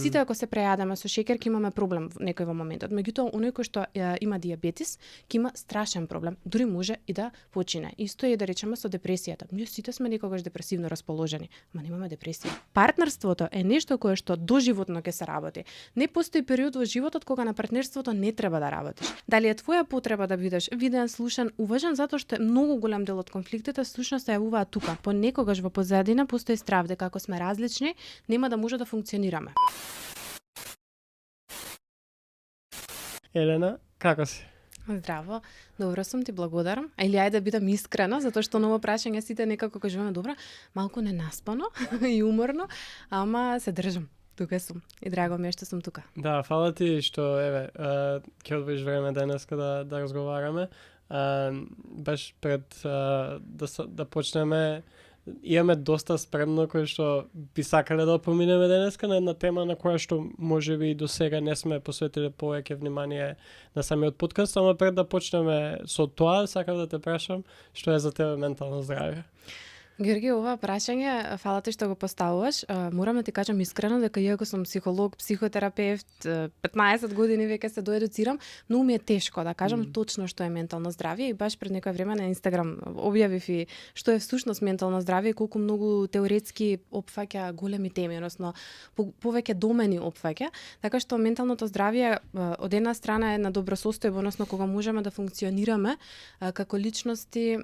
Сите ако се прејадаме со шеќер ќе имаме проблем некој во моментот. Меѓутоа, оној кој што има дијабетис, ќе има страшен проблем. Дури може и да почине. Исто е да речеме со депресијата. Ние сите сме некогаш депресивно расположени, ама немаме депресија. Партнерството е нешто кое што доживотно ќе се работи. Не постои период во животот кога на партнерството не треба да работиш. Дали е твоја потреба да бидеш виден, слушан, уважен, затоа што многу голем дел од конфликтите всушност се јавуваат тука. Понекогаш во позадина постои страв дека ако сме различни, нема да може да функционираме. Елена, како си? Здраво, добро сум, ти благодарам. Или ајде да бидам искрена, затоа што ново прашање сите некако кажуваме добра, малку ненаспано и уморно, ама се држам. Тука сум и драго ми е што сум тука. Да, фала ти што ќе одвоиш време денеска да разговараме. Баш пред да почнеме, имаме доста спремно кој што би сакале да поминеме денеска на една тема на која што можеби и досега не сме посветиле повеќе внимание на самиот подкаст, ама пред да почнеме со тоа, сакам да те прашам што е за тебе ментално здравје. Георги, ова прашање, фала ти што го поставуваш. Морам да ти кажам искрено дека иако сум психолог, психотерапевт, 15 години веќе се доедуцирам, многу ми е тешко да кажам точно што е ментално здравје и баш пред некое време на Инстаграм објавив и што е всушност ментално здравје и колку многу теоретски опфаќа големи теми, односно повеќе домени опфаќа, така што менталното здравје од една страна е на добро состојба, односно кога можеме да функционираме како личности,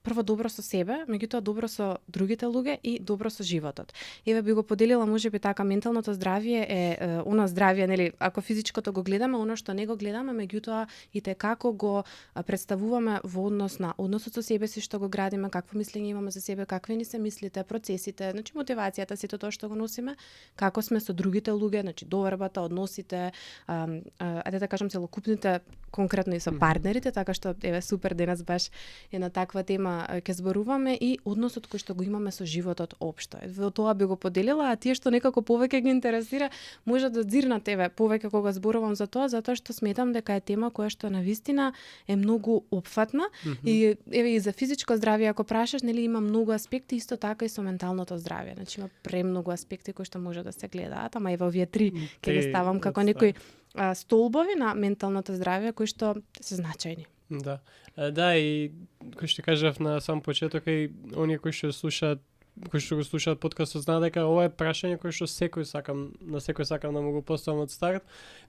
прво добро со себе, меѓутоа добро со другите луѓе и добро со животот. Еве би го поделила можеби така, менталното здравје е она здравје, нели, ако физичкото го гледаме, оно што не го гледаме, меѓутоа и те како го представуваме во однос на односот со себе си што го градиме, какво мислење имаме за себе, какви ни се мислите, процесите, значи мотивацијата, сето тоа што го носиме, како сме со другите луѓе, значи довербата, односите, ајде да кажам целокупните, конкретно и со партнерите, така што еве супер денес баш е на таква тема ќе зборуваме и односот кој што го имаме со животот општо. Во тоа би го поделила, а тие што некако повеќе ги интересира, може да дзирнат тебе повеќе кога зборувам за тоа, затоа што сметам дека е тема која што навистина е многу опфатна и еве и за физичко здравје ако прашаш, нели има многу аспекти, исто така и со менталното здравје. Значи има премногу аспекти кои што може да се гледаат, ама еве овие три ќе ги ставам како некои столбови на менталното здравје кои што се значајни. Да. Да, и кој што кажав на сам почеток, и оние кои што го слушаат подкастот знаат дека ова е прашање кој што на секој сакам да му го поставам од старт,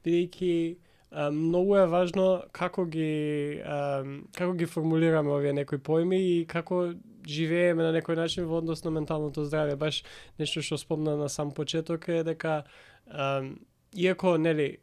бидејќи многу е важно како ги формулираме овие некои поими и како живееме на некој начин во однос на менталното здравје. Баш нешто што спомна на сам почеток е дека иако нели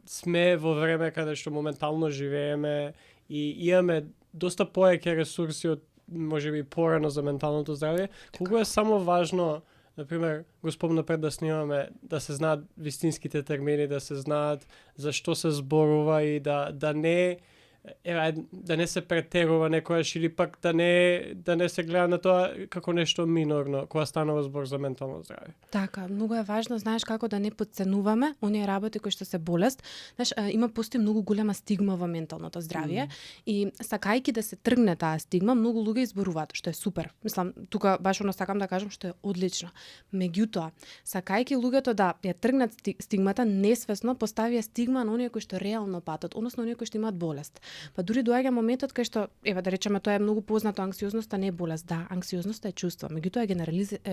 сме во време каде што моментално живееме и имаме доста поеќе ресурси од можеби порано за менталното здравје, колку е само важно, например, го спомна пред да снимаме, да се знаат вистинските термини, да се знаат за што се зборува и да не се претерува некојаш или пак да не се гледа на тоа како нешто минорно кога станува збор за ментално здравје. Така, многу е важно, знаеш како да не потценуваме оние работи кои што се болест. Знаеш, постои многу голема стигма во менталното здравје и сакајќи да се тргне таа стигма, многу луѓе изборуваат, што е супер. Мислам, тука баш сакам да кажам што е одлично. Меѓутоа, сакајќи луѓето да ја тргнат стигмата, несвесно поставија стигма на оние кои што реално патат, односно оние кои што имаат болест. Па дури доаѓа моментот кај што, еве да речеме, тоа е многу познато, анксиозноста не е болест. Да, анксиозноста е чувство, меѓутоа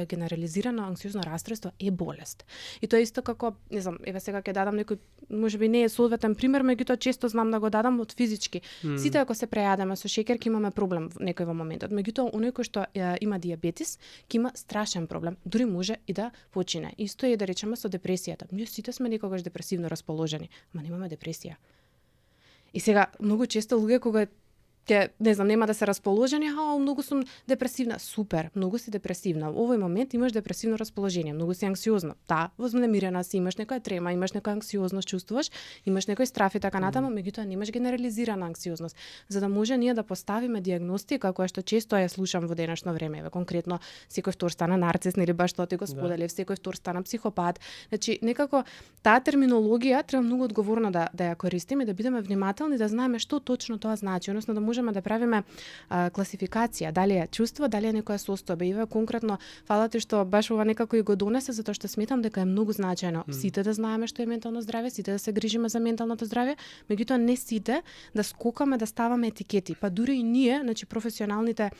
генерализирано анксиозно расстройство е болест. И тоа е исто како, не знам, еве сега ќе дадам некој, можеби не е соодветен пример, меѓутоа често знам да го дадам од физички. Сите ако се прејадаме со шеќер ќе имаме проблем некој во моментот. Меѓутоа, оној кој што има дијабетис, ќе има страшен проблем. Дури може и да почине. Исто е да речеме со депресијата. Ние сите сме некогаш депресивно расположени, ама немаме депресија. И сега, многу често луѓе кога не знам, нема да се расположени, многу сум депресивна. Супер, многу си депресивна. Во овој момент имаш депресивно расположение, многу си анксиозна. Да, вознемирена си, имаш некоја трема, имаш некоја анксиозност, чувствуваш, имаш некој страф и така натаму, меѓутоа немаш генерализирана анксиозност. За да може ние да поставиме дијагностика која што често ја слушам во денешно време, конкретно секој втор стана нарцис, нели баш тоа ти го споделив, секој втор стана психопат. Значи, некако таа терминологија треба многу одговорно да ја користиме, да бидеме внимателни, да знаеме што точно тоа значи, односно да можеме да правиме класификација, дали е чувство, дали е некоја состојба. Иве конкретно фала ти што баш ова некако и го донесе, затоа што сметам дека е многу значајно сите да знаеме што е ментално здраве, сите да се грижиме за менталното здраве, меѓутоа не сите да скокаме да ставаме етикети. Па дури и ние, значи професионалните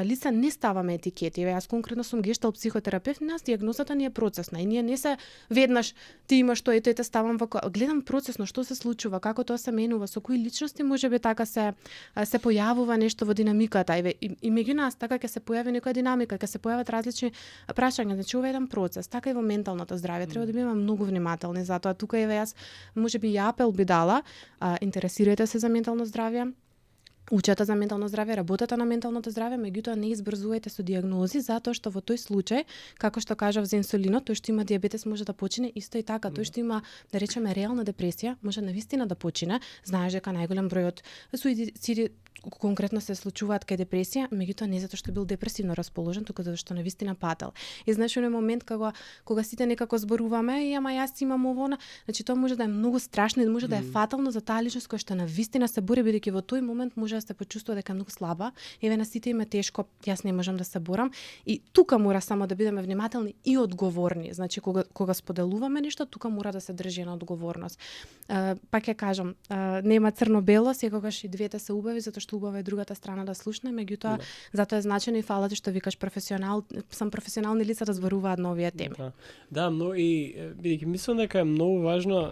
лица не ставаме етикети. Еве јас конкретно сум гешталт психотерапевт, нас дијагнозата ни е процесна и ние не се веднаш ти имаш тоа и те ставам вака. Гледам процесно што се случува, како тоа се менува, со кои личности можеби така се појавува нешто во динамиката. И меѓу нас така ќе се појави некоја динамика, ќе се појават различни прашања. Значи ова е еден процес, така и во менталното здравје. Треба да бидеме многу внимателни, затоа тука еве јас можеби и апел би дала, интересирајте се за ментално здравје. Учете за ментално здравје, работете на менталното здравје, меѓутоа не избрзувајте со дијагнози, затоа што во тој случај, како што кажав за инсулинот, тој што има дијабетес може да почине исто и така, тој што има, да речеме, реална депресија, може навистина да почине. Знаеш дека најголем број од суициди конкретно се случуваат кај депресија, меѓутоа не затоа што бил депресивно расположен, туку затоа што навистина пател. И знаеш, оној момент кога сите некако зборуваме, ама јас имам ово, значи тоа може да е многу страшно и може да е фатално за таа личност која што навистина се бори, бидејќи во тој момент може да се почувствува дека е многу слаба. Еве на сите им е тешко, јас не можам да се борам. И тука мора само да бидеме внимателни и одговорни. Значи кога споделуваме нешто, тука мора да се држи на одговорност. Пак ќе кажам, нема црно-бело, секогаш и двете се убави, затоа што убава е другата страна да слушне, меѓутоа затоа е значено и фала ти што викаш професионални лица да зборуваат на овие теми. Да, но и бидејќи мислам дека е многу важно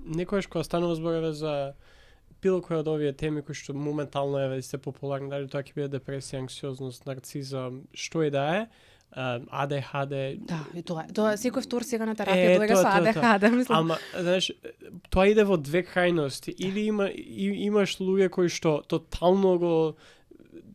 некојаш кога станува збор за било која од овие теми кои што моментално еве се популарни, дали тоа ќе биде депресија, анксиозност, нарцизам, што и да е, АДХД. Да, и тоа секој втор сега на терапија доаѓа со АДХД, мислам. Ама, знаеш, тоа иде во две крајности. Или имаш луѓе кои што тотално го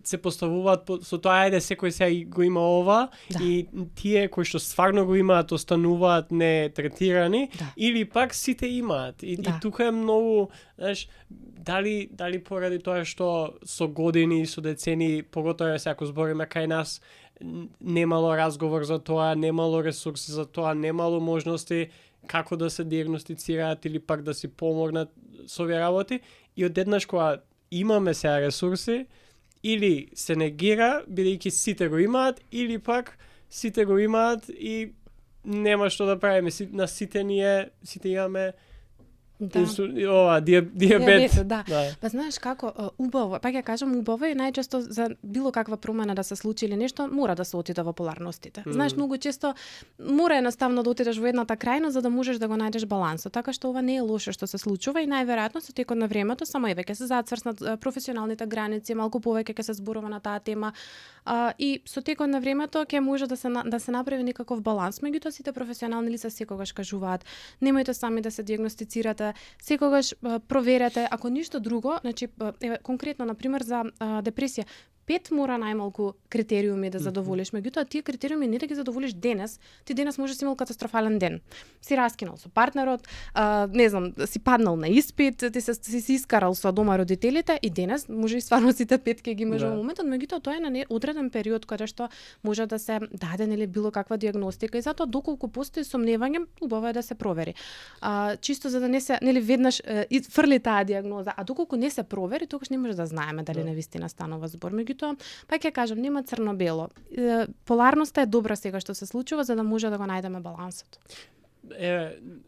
се поставуваат со тоа ајде секој сега го има ова и тие кои што стварно го имаат остануваат не третирани или пак сите имаат. И тука е многу, знаеш, дали поради тоа што со години, со децени, поготоа сега ако збориме кај нас, немало разговор за тоа, немало ресурси за тоа, немало можности како да се дијагностицираат или пак да си помогнат со овие работи, и одеднаш кога имаме сега ресурси, или се негира, бидејќи сите го имаат, или пак сите го имаат и нема што да правиме. На сите имаме дијабет. Да. Па знаеш како убаво, пак ја кажам убаво и најчесто за било каква промена да се случи или нешто мора да се отиде во поларностите. Знаеш, многу често мора едноставно да отидеш во едната крајност за да можеш да го најдеш балансот. Така што ова не е лошо што се случува и најверојатно со текот на времето само еве ќе се зацврснат професионалните граници, малку повеќе ќе се зборува на таа тема. И со текот на времето ќе може да се направи некаков баланс, меѓутоа сите професионални лица секогаш кажуваат: немојте сами да се дијагностицирате, секогаш проверете, ако ништо друго, значи конкретно на пример за депресија, 5 мора најмалку критериуми да задоволиш, меѓутоа тие критериуми не да ги задоволиш денес, ти денес можеш да имал катастрофален ден. Си раскинал со партнерот, не знам, си паднал на испит, ти си искарал со дома родителите и денес може и стварно сите 5 ќе ги имаш во моментот, меѓутоа тоа е на одреден период кога што може да се даде нели било каква дијагностика и затоа доколку постои сомневање, убаво е да се провери. Чисто за да не се нели веднаш фрли таа дијагноза, а доколку не се провери, тогаш не може да знаеме дали навистина станува збор. Тоа, пак ја кажам, нема црно-бело. Поларноста е добра сега што се случува за да може да го најдеме балансот.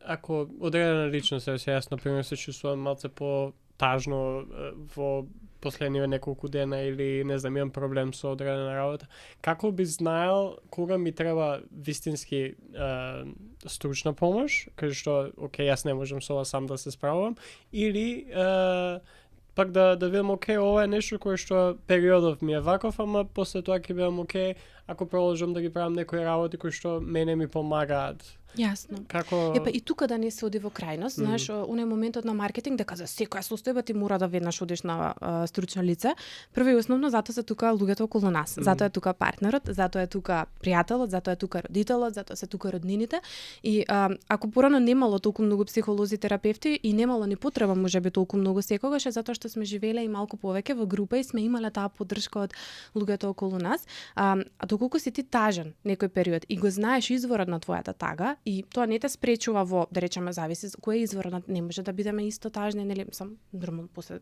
Ако одредена личност се јасно пример се чувствувам малце по-тажно во последниве неколку дена или не знам, имам проблем со одредена работа, како би знаел кога ми треба вистински стручна помош, кај што окей, јас не можам со ова сам да се справувам, или пак да видам, окей, ова е нешто кое што периодов ми е ваков, ама после тоа ќе бидам окей, ако продолжам да ги правам некои работи кои што мене ми помагаат. Јасно. Како... Епа и тука да не се оди во крајност, знаеш, оној моментот на маркетинг дека за секоја состојба ти мора да веднаш одиш на стручно лице. Прво и основно затоа се тука луѓето околу нас. Затоа е тука партнерот, затоа е тука пријателот, затоа е тука родителот, затоа се тука роднините. И ако порано немало толку многу психолози, терапевти и немало ни потреба можеби толку многу секогаш, е затоа што сме живеле и малку повеќе во група и сме имале таа поддршка од луѓето околу нас. доколку си ти тажен некој период и го знаеш изворот на твојата тага и тоа не те спречува во, да речеме, зависи кој е изворот, не може да бидеме исто тажни, нели, сам нормално после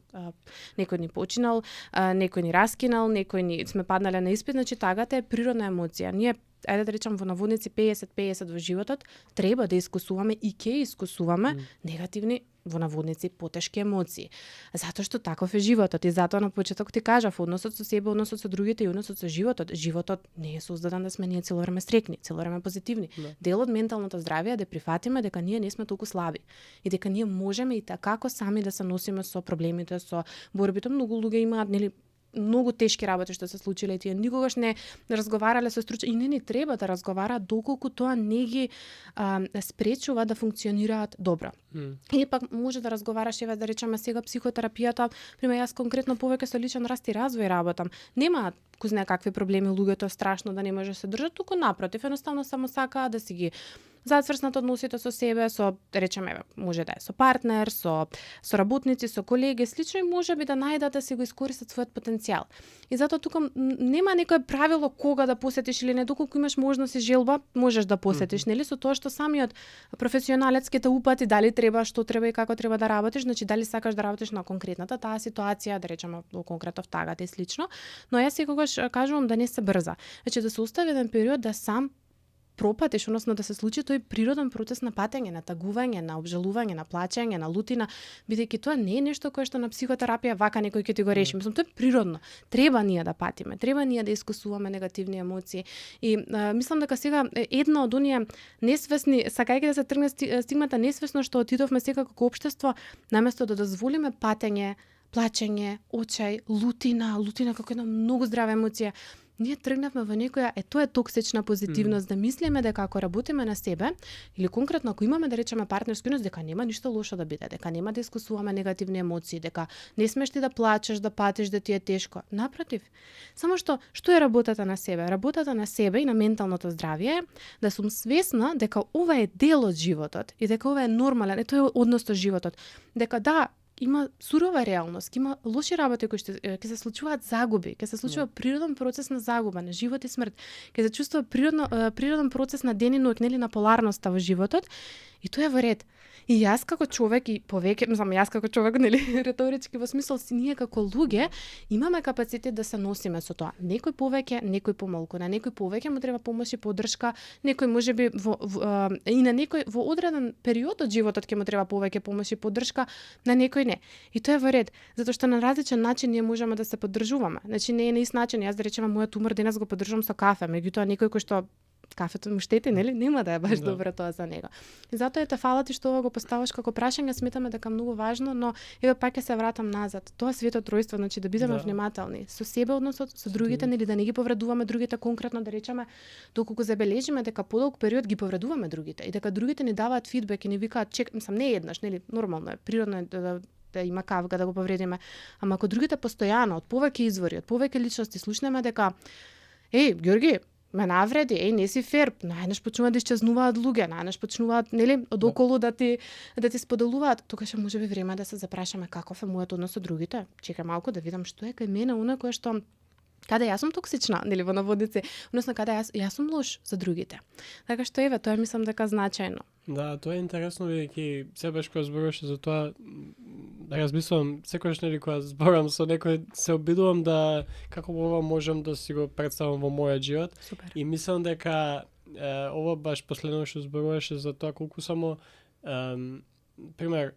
некој ни починал, некој ни раскинал, некој ни сме паднале на испит, значи тагата е природна емоција. Ние ајде да речам во наводници 50-50 во животот, треба да искусуваме и ќе искусуваме негативни во наводници потешки емоции. Затоа што таков е животот и затоа на почеток ти кажав, односот со себе, односот со другите и односот со животот. Животот не е создаден да сме ние цело време стрекни, цело време позитивни. Дел од менталното здравје е да прифатиме дека ние не сме толку слаби и дека ние можеме и такако сами да се носиме со проблемите, со борбите. Многу луѓе имаат, нели, многу тешки работи што се случиле и тие никогаш не разговарале со стручни и не треба да разговараат доколку тоа не ги спречува да функционираат добро. Или пак може да разговараш, еве да речеме сега психотерапијата, пример јас конкретно повеќе со личен раст и развој работам. Нема кој знае какви проблеми луѓето страшно да не може да се држат, туку напротив, едноставно само сакаат да си ги зацврснат односите со себе, со, речеме, може да е со партнер, со работници, со колеги, слично и може би да најдат да си го искористат својот потенцијал. И затоа тука нема некое правило кога да посетиш или не, доколку имаш можност и желба, можеш да посетиш, нели, со тоа што самиот професионалец ќе те упати дали треба, што треба и како треба да работиш, значи дали сакаш да работиш на конкретната таа ситуација, да речеме во конкретно тагата и слично, но јас секогаш кажувам да не се брза. Значи да се остави еден период да сам пропатиш, односно да се случи тој природен процес на патење, на тагување, на обжалување, на плачење, на лутина, бидејќи тоа не е нешто кое што на психотерапија вака некој ќе ти го реши. Мислам, тоа е природно. Треба ние да патиме, треба ние да искусуваме негативни емоции. И мислам дека сега едно од оние несвесни, сакајќи да се тргне стигмата несвесно што отидовме сега како општество, наместо да дозволиме патење, плачење, очај, лутина како една многу здрава емоција, ние тргнавме во некоја, тоа е токсична позитивност, да мислиме дека ако работиме на себе, или конкретно ако имаме да речеме партнерски однос, дека нема ништо лошо да биде, дека нема да искусуваме негативни емоции, дека не смеш ти да плачеш, да патиш, да ти е тешко. Напротив, само што е работата на себе? Работата на себе и на менталното здравје е да сум свесна дека ова е дел од животот и дека ова е нормален, тоа е однос со животот. Дека да, има сурова реалност, има лоши работи кои ќе се случуваат загуби, ќе се случува природен процес на загуба, на живот и смрт, ќе се чувствува природен процес на ден и ноќ, нели, на поларноста во животот, и тоа е во ред. И јас како човек и повеќе, јас како човек, нели, реторички во смисол си ние како луѓе имаме капацитет да се носиме со тоа. Некој повеќе, некој помалку, на некој повеќе му треба помош и поддршка, некој можеби и на некој во одреден период од животот ќе му треба повеќе помош и поддршка, на некој не. И тоа е во ред, затоа што на различен начин ние можеме да се поддржуваме. Значи не е на ист начин, јас да речеме мојот умор денес го поддржувам со кафе, меѓутоа некој кој што кафето му штети, нели? Нема да е баш добро тоа за него. И затоа е фала ти што ова го поставаш како прашање, сметаме дека многу важно, но еве пак ќе се вратам назад. Тоа свето тројство, значи да бидеме внимателни со себе, односот со другите, нели, да не ги повредуваме другите, конкретно да речеме, доколку забележиме дека подолг период ги повредуваме другите и дека другите ни даваат фидбек и ни викаат не еднаш, нели, нормално е, природно е да има кавга да го повредиме, ама ако другите постојано од повеќе извори, од повеќе личности слушнеме дека Ѓорги, ме навреди, не си фер, најнаш почнуваат да исчезнуваат луѓе, најнаш почнуваат, нели, одоколу да ти споделуваат, тогаш може би време да се запрашаме каков е мојот однос со другите. Чекај малку да видам што е кај мене, она кое што каде јас сум токсична, нели, во наводници, односно каде јас сум лош за другите. Така што еве, тоа мислам дека значајно. Да, тоа е интересно, бидејќи себаш кога зборуваше за тоа, да размислувам, секогаш нели кога зборам со некој, се обидувам да како ова можам да си го представам во мојот живот. Супер. И мислам дека ова баш последно што зборуваше за тоа колку само пример,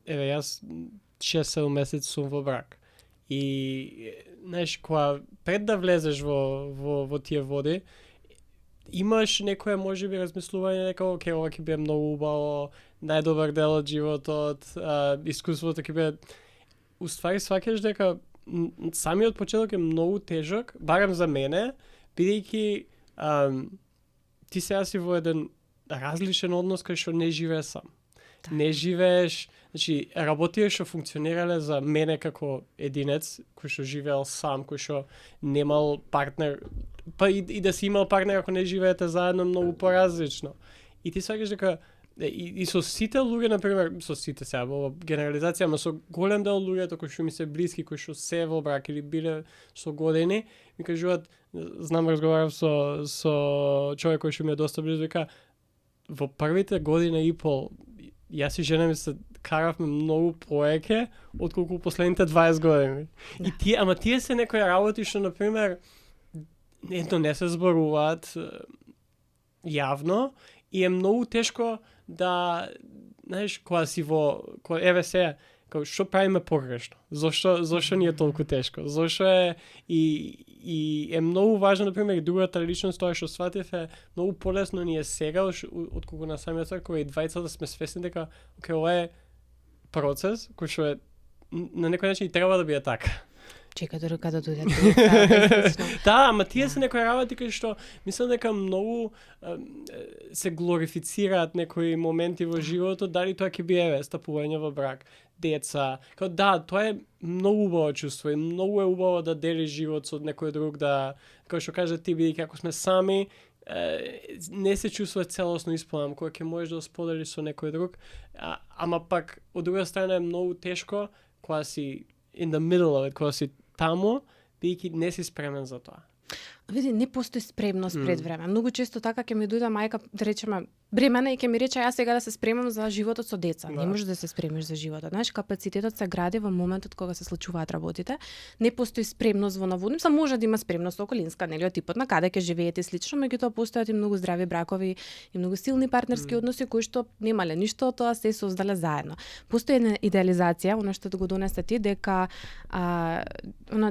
еве јас 6-7 месеци сум во брак. И знаеш, кога пред да влезеш во тие води, имаш некое можеби размислување дека окей, ова ќе биде многу убаво, најдобар дел од животот, искуството ќе биде. Уствари сваќаш дека самиот почеток е многу тежок, барем за мене, бидејќи ти сега си во еден различен однос кај што не живееш сам. Да. Не живееш, значи работите што функционирале за мене како единец, кој што живеел сам, кој што немал партнер, па и да си имал партнер ако не живеете заедно многу поразлично. И ти сваќаш дека и со сите луѓе, например, со сите сега, ова генерализација, ама со голем дел луѓето кои што ми се блиски, кои што се во брак или биле со години, ми кажуваат, знам, разговарав со човек кој што ми е доста близко, вика, во првите година и пол, јас и жена ми се каравме многу повеќе отколку последните 20 години. Да. И ама тие се некои работи што, например, не се зборуваат јавно и е многу тешко да, знаеш, кога си еве се, што правиме погрешно? Зошто ни е толку тешко? Зошто е и е многу важно, например, и другата личност, тоа што сватив е многу полесно ни е сега отколку на самиот старт, кога и двајцата сме свесни дека ова е процес кој што е на некој начин и треба да биде така. Чека додека да дојде. Да, ама тие се некои работи кои што мислам дека многу се глорифицираат некои моменти во животот, дали тоа ќе биде стапување во брак, деца. Да, тоа е многу убаво чувство и многу е убаво да делиш живот со некој друг, да, како што кажа ти, бидејќи ако сме сами, не се чувствува целосно исполнен, кога ќе можеш да споделиш со некој друг, ама пак од друга страна е многу тешко кога си in the middle of it, кога си таму, бидејќи не си спремен за тоа. Види, не постои спремност пред време. Многу често така ќе ми дојде мајка, да речеме, бремена и ќе ми рече јас сега да се спремам за животот со деца. Да. Не можеш да се спремиш за животот. Знаеш, капацитетот се гради во моментот кога се случуваат работите. Не постои спремност во наводница, може да има спремност околинска, нели, од типот на каде ќе живеете слично, меѓутоа постојат и многу здрави бракови и многу силни партнерски односи кои што немале ништо од тоа, се создале заедно. Постои една идеализација, она што го донесе ти, дека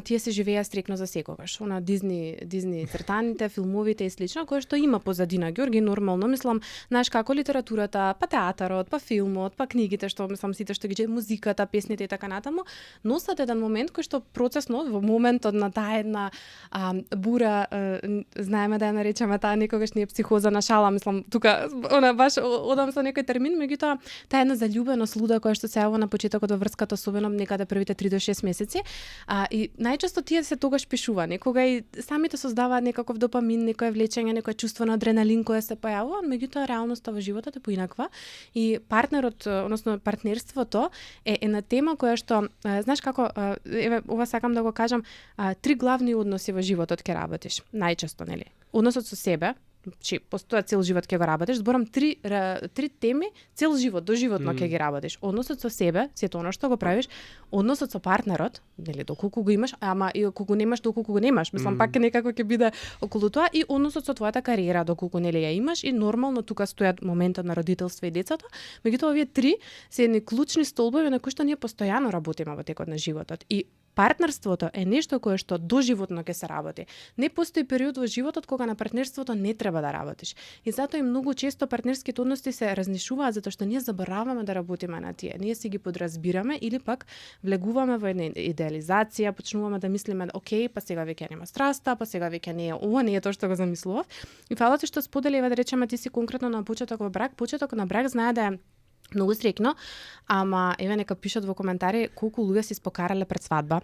тие се живеа стрекно за секогаш. Дизни цртаните, филмовите и слично, кои што има позадина Ѓорги, нормално, мислам, знаеш како литературата, па театарот, па филмот, па книгите, што мислам сите што ги музиката, песните и така натаму, носат еден момент кој што процесно во моментот на таа една бура, знаеме да ја наречеме таа некогаш не е психоза на шала, мислам, тука баш одам со некој термин, меѓутоа таа една заљубеност луда која што се јавува на почетокот во врската, особено некаде првите 3 до 6 месеци, и најчесто тие се тогаш пишува, некога и самите создаваат некаков допамин, некое влечење, некое чувство на адреналин кое се појавува, меѓутоа реалноста во животот е поинаква и партнерот, односно партнерството е една тема која што, знаеш како, еве ова сакам да го кажам, 3 главни односи во животот ќе работиш, најчесто, нели? Односот со себе, че постоја цел живот ќе го работиш, зборам 3 теми, цел живот, доживотно ќе ги работиш. Односот со себе, сето оно што го правиш, односот со партнерот, нели, доколку го имаш, ама и колку немаш, доколку го немаш, мислам пак некако ќе биде околу тоа, и односот со твојата кариера, доколку нели ја имаш, и нормално тука стојат моментот на родителство и децата, меѓутоа овие 3 се едни клучни столбови на кои што ние постојано работиме во текот на животот. И партнерството е нешто кое што доживотно ќе се работи. Не постои период во животот кога на партнерството не треба да работиш. И затоа и многу често партнерските односи се разнишуваат затоа што ние забораваме да работиме на тие. Ние си ги подразбираме или пак влегуваме во една идеализација, почнуваме да мислиме, окей, па сега веќе нема страста, па сега веќе не е ова, не е тоа што го замислував. И фала ти што сподели, да речеме, ти си конкретно на почеток во брак. Почеток на брак знае да е многу стрекно, ама еве нека пишат во коментари колку луѓе се испокарале пред свадба.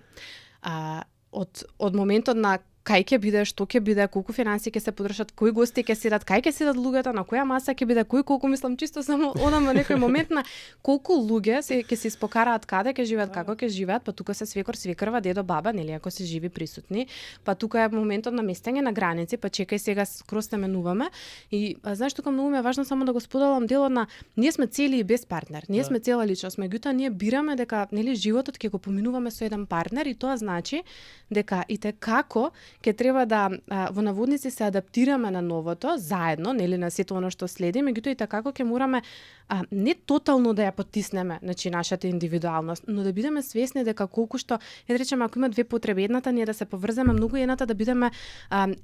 Од моментот на кај ќе биде, што ќе биде, колку финансии ќе се подршат, кои гости ќе седат, кај ќе седат луѓето, на која маса ќе биде, кој колку, мислам, чисто само одам во некој момент на колку луѓе ќе се испокараат каде ќе живеат, како ќе живеат, па тука се свекор, свекрва, дедо, баба, нели, ако се живи присутни, па тука е моментот на местење на граници, па чекај сега скроз те менуваме. И знаеш, тука многу ми е важно само да го споделам делот на ние сме цели и без партнер, ние сме цела личност, меѓутоа ние бираме дека нели животот ќе го поминуваме со еден партнер и тоа значи дека и те како ќе треба да во наводници се адаптираме на новото заедно, нели, на сето оно што следи, меѓутоа и така ќе мораме не тотално да ја потиснеме, значи нашата индивидуалност, но да бидеме свесни дека колку што, да речеме, ако има две потреби, едната ние да се поврземе многу, едната да бидеме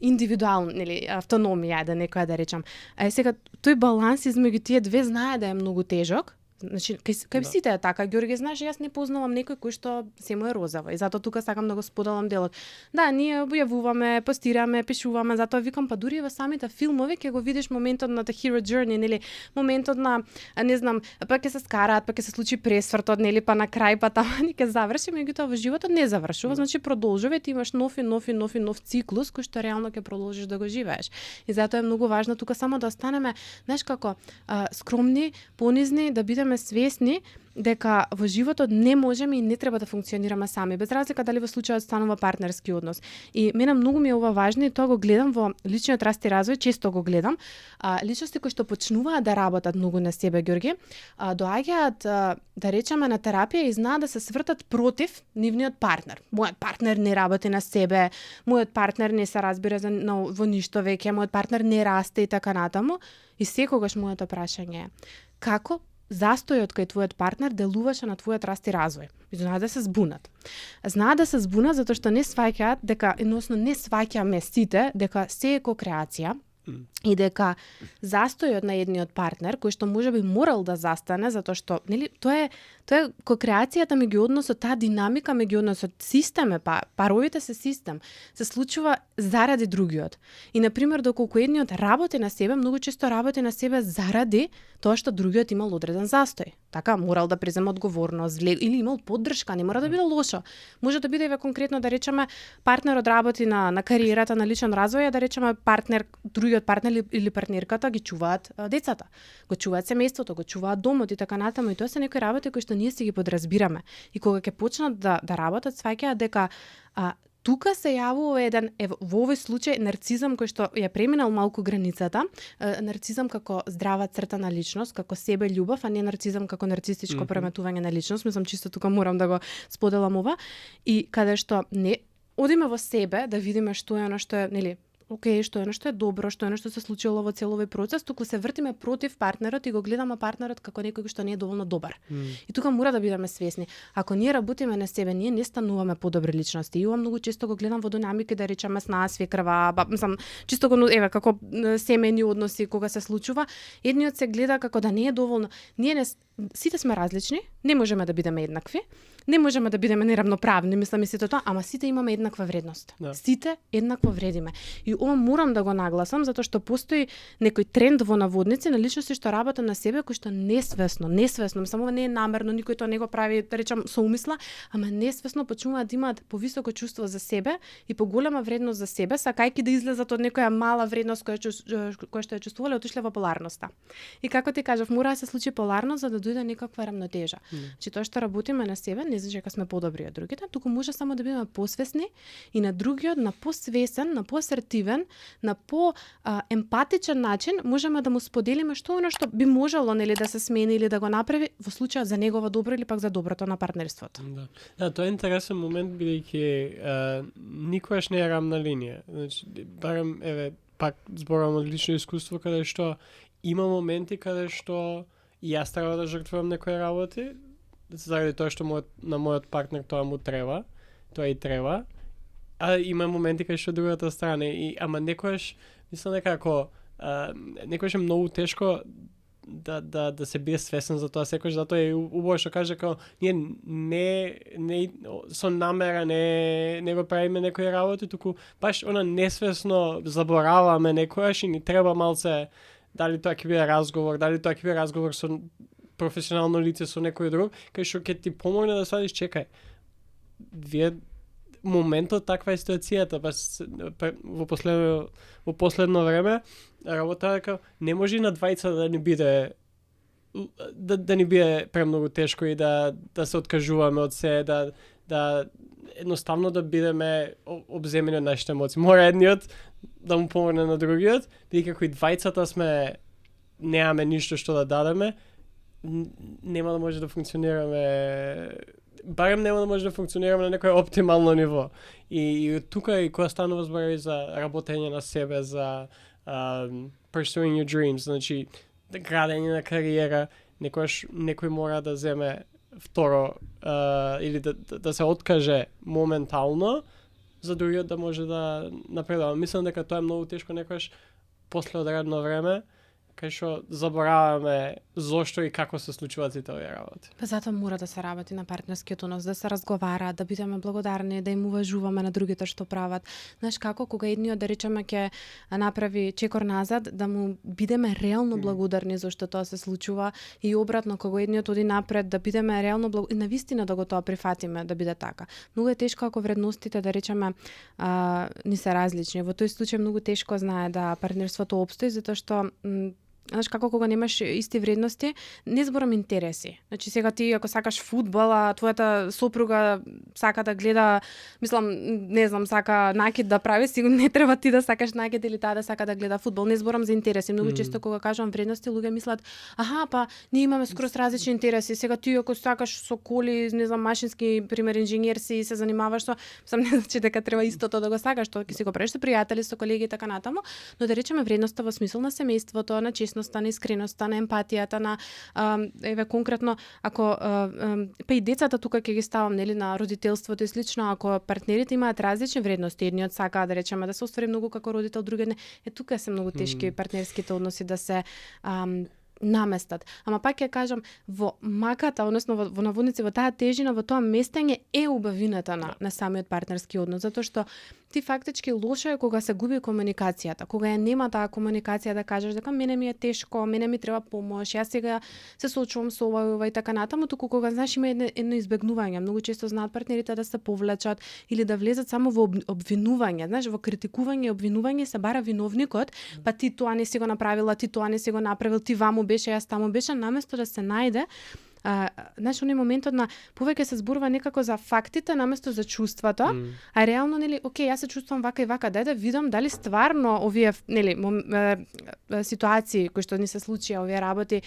индивидуални, нели, автономија, да некоја да речам. Сега тој баланс измеѓу тие две знае да е многу тежок, Значи, кај сите е така, Ѓорѓе, знаеш, јас не познавам некој кој што се му е розово и затоа тука сакам да го споделам делот. Да, ние објавуваме, постираме, пишуваме, затоа викам па дури во самите филмови ќе го видиш моментот на the hero journey, нели, моментот на не знам, па ќе се скараат, па ќе се случи пресвртот, нели, па на крај па тама ни ќе заврши, меѓутоа во животот не завршува, значи продолжува, ти имаш нов циклус кој што реално ќе продолжиш да го живееш. И затоа е многу важно тука само да останеме, знаеш како, скромни, понизни, да бидеме свесни дека во животот не можеме и не треба да функционираме сами, без разлика дали во случајот станува партнерски однос. И мене многу ми е ова важно и тоа го гледам во личниот раст и развој, често го гледам. Личности кои што почнуваат да работат многу на себе, Ѓорѓе, доаѓаат да речеме на терапија и знаат да се свртат против нивниот партнер. Мојот партнер не работи на себе, мојот партнер не се разбира во ништо веќе, мојот партнер не расте и така натаму. И секогаш моето прашање е како застојот кај твојот партнер делуваше на твојот раст и развој. Знаат да се збунат. Знаат да се збунат затоа што не сваќаат дека, едносно не сваќаме сите дека се е кокреација и дека застојот на едниот партнер кој што можеби морал да застане затоа што, нели, тоа е кокреацијата меѓу односот, таа динамика меѓу односот, систем е, паровите се систем, се случува заради другиот. И на пример доколку едниот работи на себе, многу често работи на себе заради тоа што другиот имал одреден застој. Така, морал да преземе одговорност, или имал поддршка, не мора да биде лошо. Може да биде и конкретно да речеме партнерот работи на кариерата, на личен развој, да речеме другиот партнер или партнерката ги чуваат децата, го чуваат семејството, го чуваат домот и така натаму. И тоа се некои работи кои што ние си ги подразбираме. И кога ќе почнат да работат, сваќаат дека тука се јавува еден, во овој случај, нарцизам кој што ја преминал малку границата, нарцизам како здрава црта на личност, како себе љубов, а не нарцизам како нарцистичко преметување на личност. Мислам, чисто тука морам да го споделам ова. И каде што не одиме во себе да видиме што е она што е, нели, окей, што е нешто е добро, што е нешто се случило во целој процес, туку се вртиме против партнерот и го гледаме партнерот како некој што не е доволно добар. И тука мора да бидеме свесни. Ако ние работиме на себе, ние не стануваме подобри личности. И ова многу често го гледам во динамики, да речеме снаа, свекрва, мислам, чисто го еве како семејни односи кога се случува, едниот се гледа како да не е доволно. Ние не сите сме различни, не можеме да бидеме еднакви. Не можеме да бидеме неравноправни, мислам и сето тоа, ама сите имаме еднаква вредност. Да. Сите еднакво вредиме. И ова морам да го нагласам затоа што постои некој тренд во наводници на личности што работат на себе кои што несвесно, мислам ова не е намерно, никој тоа не го прави, да речам со умисла, ама несвесно почнуваат да имаат повисоко чувство за себе и поголема вредност за себе, сакајќи да излезат од некоја мала вредност која што ја чувствувале, отишле во поларноста. И како ти кажав, мора да се случи поларност за да дојде некаква рамнотежа. Че тоа што работиме на себе не значи дека сме подобри од другите, туку може само да бидеме посвесни и на другиот на посвесен, на поасертивен, на емпатичен начин можеме да му споделиме што оно што би можело, нели, да се смени или да го направи во случајот за негово добро или пак за доброто на партнерството. Да, тоа е интересен момент бидејќи никогаш не е рамна линија. Значи, барем пак зборувам од лично искуство каде што има моменти каде што и јас треба да жртвувам некои работи, заради тоа што на мојот партнер тоа му треба, тоа и треба, а има моменти кај што другата страна ама некојаш мислам дека ако некојаш е многу тешко да се биде свесен за тоа, секојаш затоа е убаво што каже како ние не со намера не го правиме некои работи, туку баш она несвесно забораваме некојаш и ни треба малце, дали тоа ќе биде разговор, дали тоа ќе биде разговор со професионално лице со некој друг, кај што ќе ти помогне да сватиш, чекај, вие моментот таква е ситуацијата, во последно време работа дека не може на двајца да ни биде да ни биде премногу тешко и да се откажуваме од се, да едноставно да бидеме обземени од нашите емоции. Мора едниот да му помогне на другиот, бидејќи ако и двајцата сме немаме ништо што да дадеме, нема да може да функционираме, барем нема да може да функционираме на некој оптимално ниво. И тука и кога станува збор за работење на себе, за pursuing your dreams, значи градење на кариера, некој мора да земе второ или да се откаже моментално за другиот да може да напредува. Мислам дека тоа е многу тешко некојаш после одредено време, кај што забораваме зошто и како се случуваат сите овие работи. Па затоа мора да се работи на партнерскиот однос, да се разговара, да бидеме благодарни, да им уважуваме на другите што прават. Знаеш како, кога едниот да речеме ќе направи чекор назад, да му бидеме реално благодарни зашто тоа се случува и обратно кога едниот оди напред, да бидеме реално и навистина да го тоа прифатиме да биде така. Многу е тешко ако вредностите да речеме ни се различни. Во тој случај многу тешко знае да партнерството опстои затоа што знаеш како кога немаш исти вредности, не зборам интереси. Значи сега ти ако сакаш фудбал, а твојата сопруга сака да гледа, мислам, не знам, сака накид да прави, сигурно не треба ти да сакаш накид или таа да сака да гледа фудбал. Не зборам за интереси. Многу често кога кажувам вредности, луѓе мислат, аха, па ние имаме скроз различни интереси. Сега ти ако сакаш со коли, не знам, машински, пример инженер си и се занимаваш со, сам не значи дека треба истото да го сакаш, тоа ќе си го правиш со пријатели, со колеги и така натаму, но да речеме вредноста во смисол на семејството, на на искреноста, на емпатијата, на еве конкретно ако па и децата тука ќе ги ставам нели на родителството и слично, ако партнерите имаат различни вредности, едниот сака да речеме да се оствари многу како родител, другиот не, тука се многу тешки партнерските односи да се наместат. Ама пак ќе кажам, во маката, односно во наводници, во таа тежина, во тоа местење е убавината на самиот партнерски однос, затоа што ти фактички лошо е кога се губи комуникацијата, кога ја нема таа комуникација да кажеш дека мене ми е тешко, мене ми треба помош, јас сега се соочувам со ова и така натаму, туку кога знаеш има едно избегнување, многу често знаат партнерите да се повлечат или да влезат само во обвинување, знаеш, во критикување и обвинување се бара виновникот, па ти тоа не си го направила, ти тоа не си го направил, ти ваму беше, јас таму беше, наместо да се најде знаеш, оној моментот на повеќе се зборува некако за фактите наместо за чувствата, а реално нели, окей, јас се чувствувам вака и вака, дај да видам дали стварно овие нели ситуации кои што ни се случија, овие работи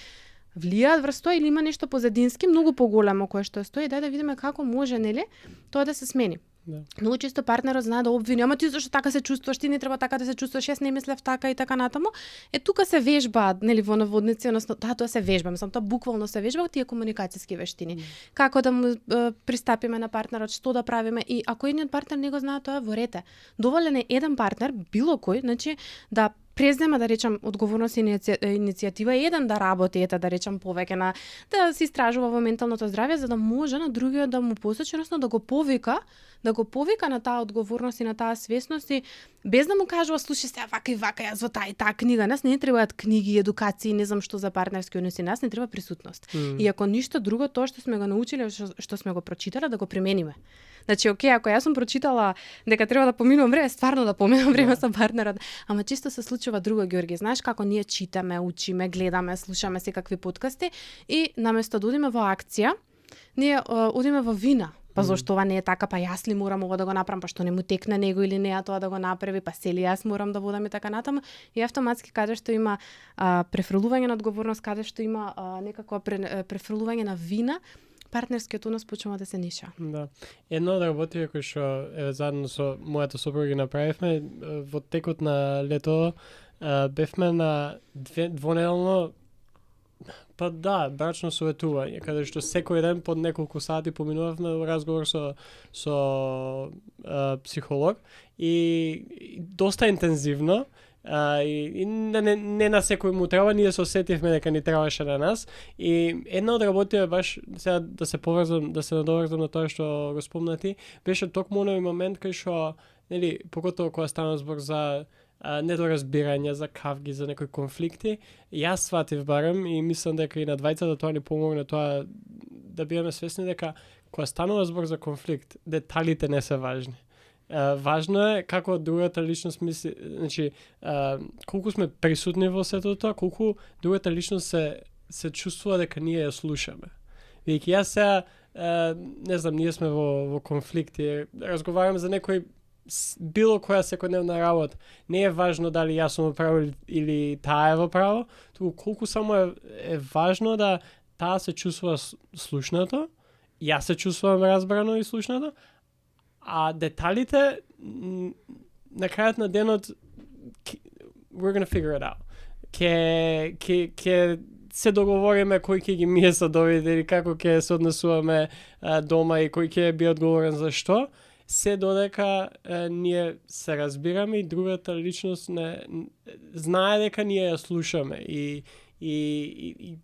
влијаат врз тоа или има нешто позадински многу поголемо кое што стои, дај да видиме како може нели тоа да се смени. Да. Многу често партнерот знае да обвини, ама ти зашто така се чувствуваш, ти не треба така да се чувствуваш, јас не мислев така и така натаму. Тука се вежба, нели во наводници, односно тоа се вежба, мислам тоа буквално се вежба тие комуникацијски вештини. Како да му пристапиме на партнерот, што да правиме и ако едниот партнер не го знае тоа, во рете. Доволен е еден партнер, било кој, значи да презема да речам одговорност и иницијатива еден да работи, да речам повеќе на да се истражува во менталното здравје за да може на другиот да му посочи, односно да го повика на таа одговорност и на таа свесност и без да му кажува слушај се вака и вака јас во таа и таа книга, нас не требаат книги, едукации, не знам што за партнерски односи, нас не треба присутност. И ако ништо друго тоа што сме го научиле, што сме го прочитале да го примениме. Значи, окей, ако јас сум прочитала дека треба да поминувам време, стварно да поминувам време со партнерот. Ама често се случува друго, Ѓорги. Знаеш како ние читаме, учиме, гледаме, слушаме секакви подкасти и наместо да одиме во акција, ние одиме во вина. Па зошто ова не е така, па јас ли морам ова да го направам, па што не му текна него или неа тоа да го направи, па се ли јас морам да водам и така натаму. И автоматски каде што има префрлување на одговорност, каде што има некакво префрлување на вина, партнерскиот однос почнува да се ниша. Да. Едно од работите кои што заедно со мојата сопруга ги направивме во текот на лето, бевме на двонеделно брачно советување, каде што секој ден по неколку сати поминувавме разговор со психолог и доста интензивно. И не на секој му треба, ние се осетивме дека ни требаше на нас и една од работите баш сега да се надоврзам на тоа што го спомнати, беше токму оној момент кај што нели поготово кога стана збор за недоразбирање, за кавги, за некои конфликти, јас сватив барем и мислам дека и на двајцата тоа ни помогне тоа да бидеме свесни дека кога станува збор за конфликт, деталите не се важни. Важно е како другата личност мисли, значи колку сме присутни во сето тоа, колку другата личност се чувствува дека ние ја слушаме. Бидејќи јас сега не знам, ние сме во конфликти, разговараме за некој било која секојдневна работа. Не е важно дали јас сум во право или таа е во право, туку колку само е важно да таа се чувствува слушнато, јас се чувствувам разбрано и слушнато, а деталите на крајот на денот we're gonna figure it out. Ке се договориме кој ќе ги мие садовите или како ќе се однесуваме дома и кој ќе би одговорен за што, се додека ние се разбираме и другата личност не знае дека ние ја слушаме и и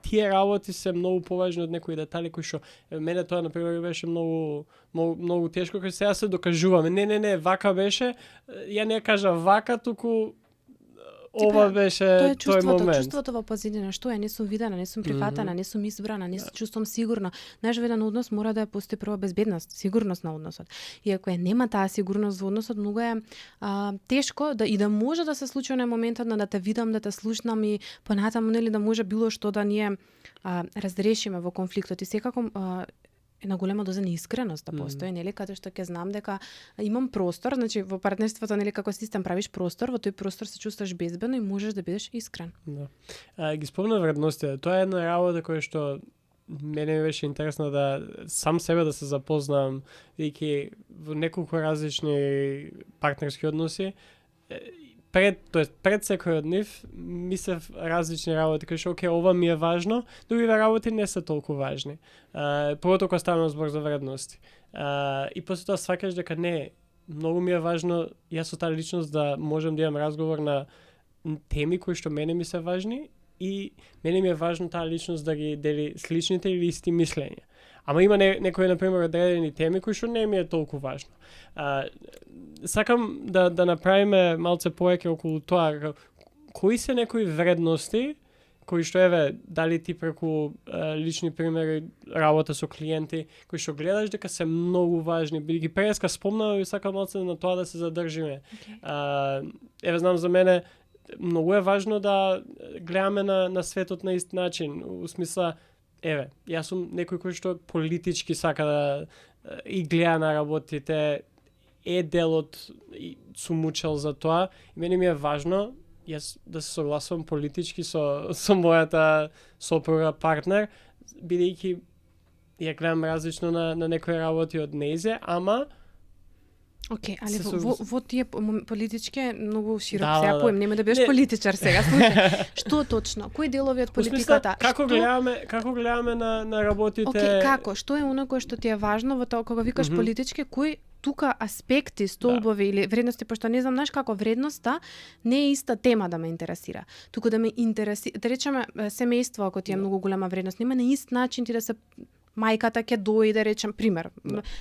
тие работи се многу поважни од некои детали кои што мене тоа на пример беше многу тешко кога сега се докажуваме. Не, вака беше. Ја не кажа вака, туку ова беше тој момент. Чувството во позадина, што е, не сум видена, не сум прифатена, не сум избрана, не се чувствувам сигурна. Знаеш, во еден однос мора да постои прва безбедност, сигурност на односот. И ако нема таа сигурност во односот, многу е тешко да може да се случи на моментот на да те видам, да те слушнам и понатаму нели да може било што да ние разрешиме во конфликтот. И секако една голема доза неискреност да постои, нели, каде што ќе знам дека имам простор, значи во партнерството, нели, како систем правиш простор, во тој простор се чувствуваш безбедно и можеш да бидеш искрен. Да. Ги спомна вредностите. Тоа е една работа која што мене ми беше интересно да сам себе да се запознам, бидејќи во неколку различни партнерски односи пред секој од нив мислев различни работи, кои што ова ми е важно, другите работи не се толку важни. Првото кога ставаме збор за вредности. И после тоа сваќаш дека не, многу ми е важно јас со таа личност да можам да имам разговор на теми кои што мене ми се важни и мене ми е важно таа личност да ги дели сличните или исти мислења. Ама има некои, например, одредени теми кои што не ми е толку важно. Сакам да направиме малце повеќе околу тоа, кои се некои вредности кои што дали ти преку лични примери, работа со клиенти, кои што гледаш дека се многу важни, бидејќи преска спомнав и сакам малце на тоа да се задржиме. Знам за мене многу е важно да гледаме на светот на ист начин, у смисла јас сум некој кој што политички сака да и гледа на работите, дел од сум учел за тоа и мене ми е важно јас да се согласувам политички со мојата сопруга партнер, бидејќи ја гледам различно на некои работи од нејзе, ама Океј, али во тие политички е многу широк сега поем, нема да бидеш политичар сега. Што точно? Кои делови од политиката? Како гледаме на работите? Океј, како? Што е оно кое што ти е важно во тоа кога викаш политички, кои тука аспекти, столбови или вредности, пошто не знам, знаеш како вредноста не е иста тема да ме интересира. Туку да ме интересира, да речеме семејство, ако ти е многу голема вредност, нема на ист начин ти да се мајката ќе дојде, речем, пример.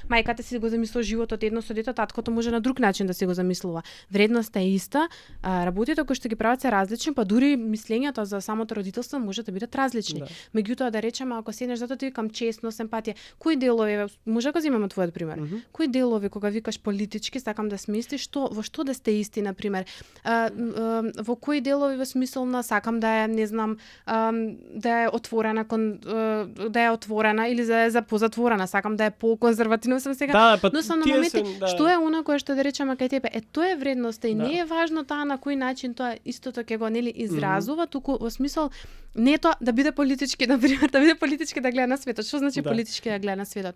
Мајката си го замислува животот едно со дете, таткото може на друг начин да си го замислува. Вредноста е иста, работите кои што ги прават се различни, па дури мислењата за самото родителство може да бидат различни. Меѓутоа да речеме, ако седнеш затоа ти викам честно, емпатија, кои делови, може да земеме твојот пример. Кои делови кога викаш политички, сакам да смислиш во што да сте исти, на пример. Во кои делови во смисол на сакам да е, не знам, да е отворена или за позатворена, сакам да е по-конзервативно сум сега. Но сум на моменти, што е она кое што да речеме кај тебе, тоа е вредноста и не е важно таа на кој начин тоа истото ќе го изразува, туку во смисол не тоа да биде политички, на пример, да биде политички да гледа на светот. Што значи политички да гледа на светот?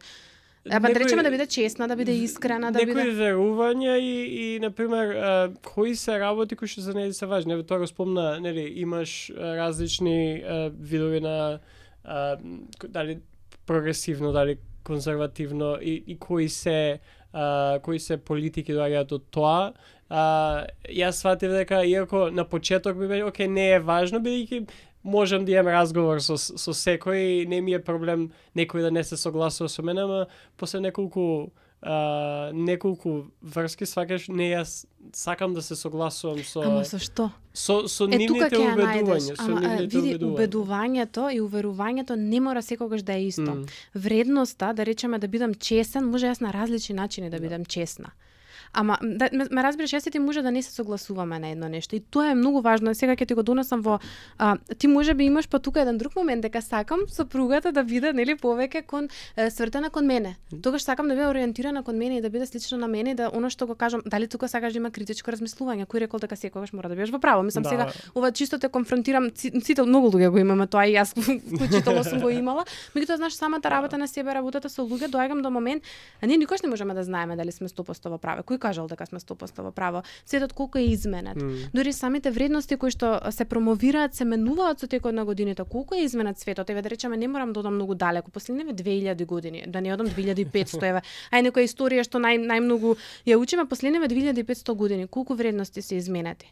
Да речеме да биде честна, да биде искрена, да биде некои верувања и на пример кои се работи кои што за неа се важни. Тоа го спомна, нели, имаш различни видови на дали прогресивно, дали конзервативно и кои се политики доаѓаат од тоа. Јас сватив дека иако на почеток би бе не е важно, бидејќи можам да имам разговор со секој, не ми е проблем некој да не се согласува со мене, ама после неколку врски сваќаш, не јас сакам да се согласувам со. Ама со што? Со нивните убедувања, види, убедувањето и уверувањето не мора секогаш да е исто. Вредноста, да речеме да бидам честен, може јас на различни начини да бидам честна. Ама ме разбираш, јас и ти може да не се согласуваме на едно нешто и тоа е многу важно. Сега ќе ти го донесам во ти може би имаш па тука еден друг момент дека сакам сопругата да биде нели повеќе свртена кон мене. Тогаш сакам да биде ориентирана кон мене и да биде слично на мене и да оно што го кажам, дали тука сакаш да има критичко размислување, кој рекол дека секогаш мора да бидеш во право. Мислам сега ова чисто те конфронтирам, сите многу луѓе го имаме тоа и јас вклучително сум го имала. Меѓутоа знаеш самата работа на себе, работата со луѓе, доаѓам до момент, а ние никош не можеме да знаеме дали сме 100% во право. Кажал дека сме 100% во право. Светот колку е изменет. Дури самите вредности кои што се промовираат, се менуваат со текот на годините. Колку е изменет светот? Да речеме, не морам да одам многу далеко, последниве 2000 години, да не одам 2500 Ај некоја историја што најмногу ја учиме последниве 2500 години. Колку вредности се изменети?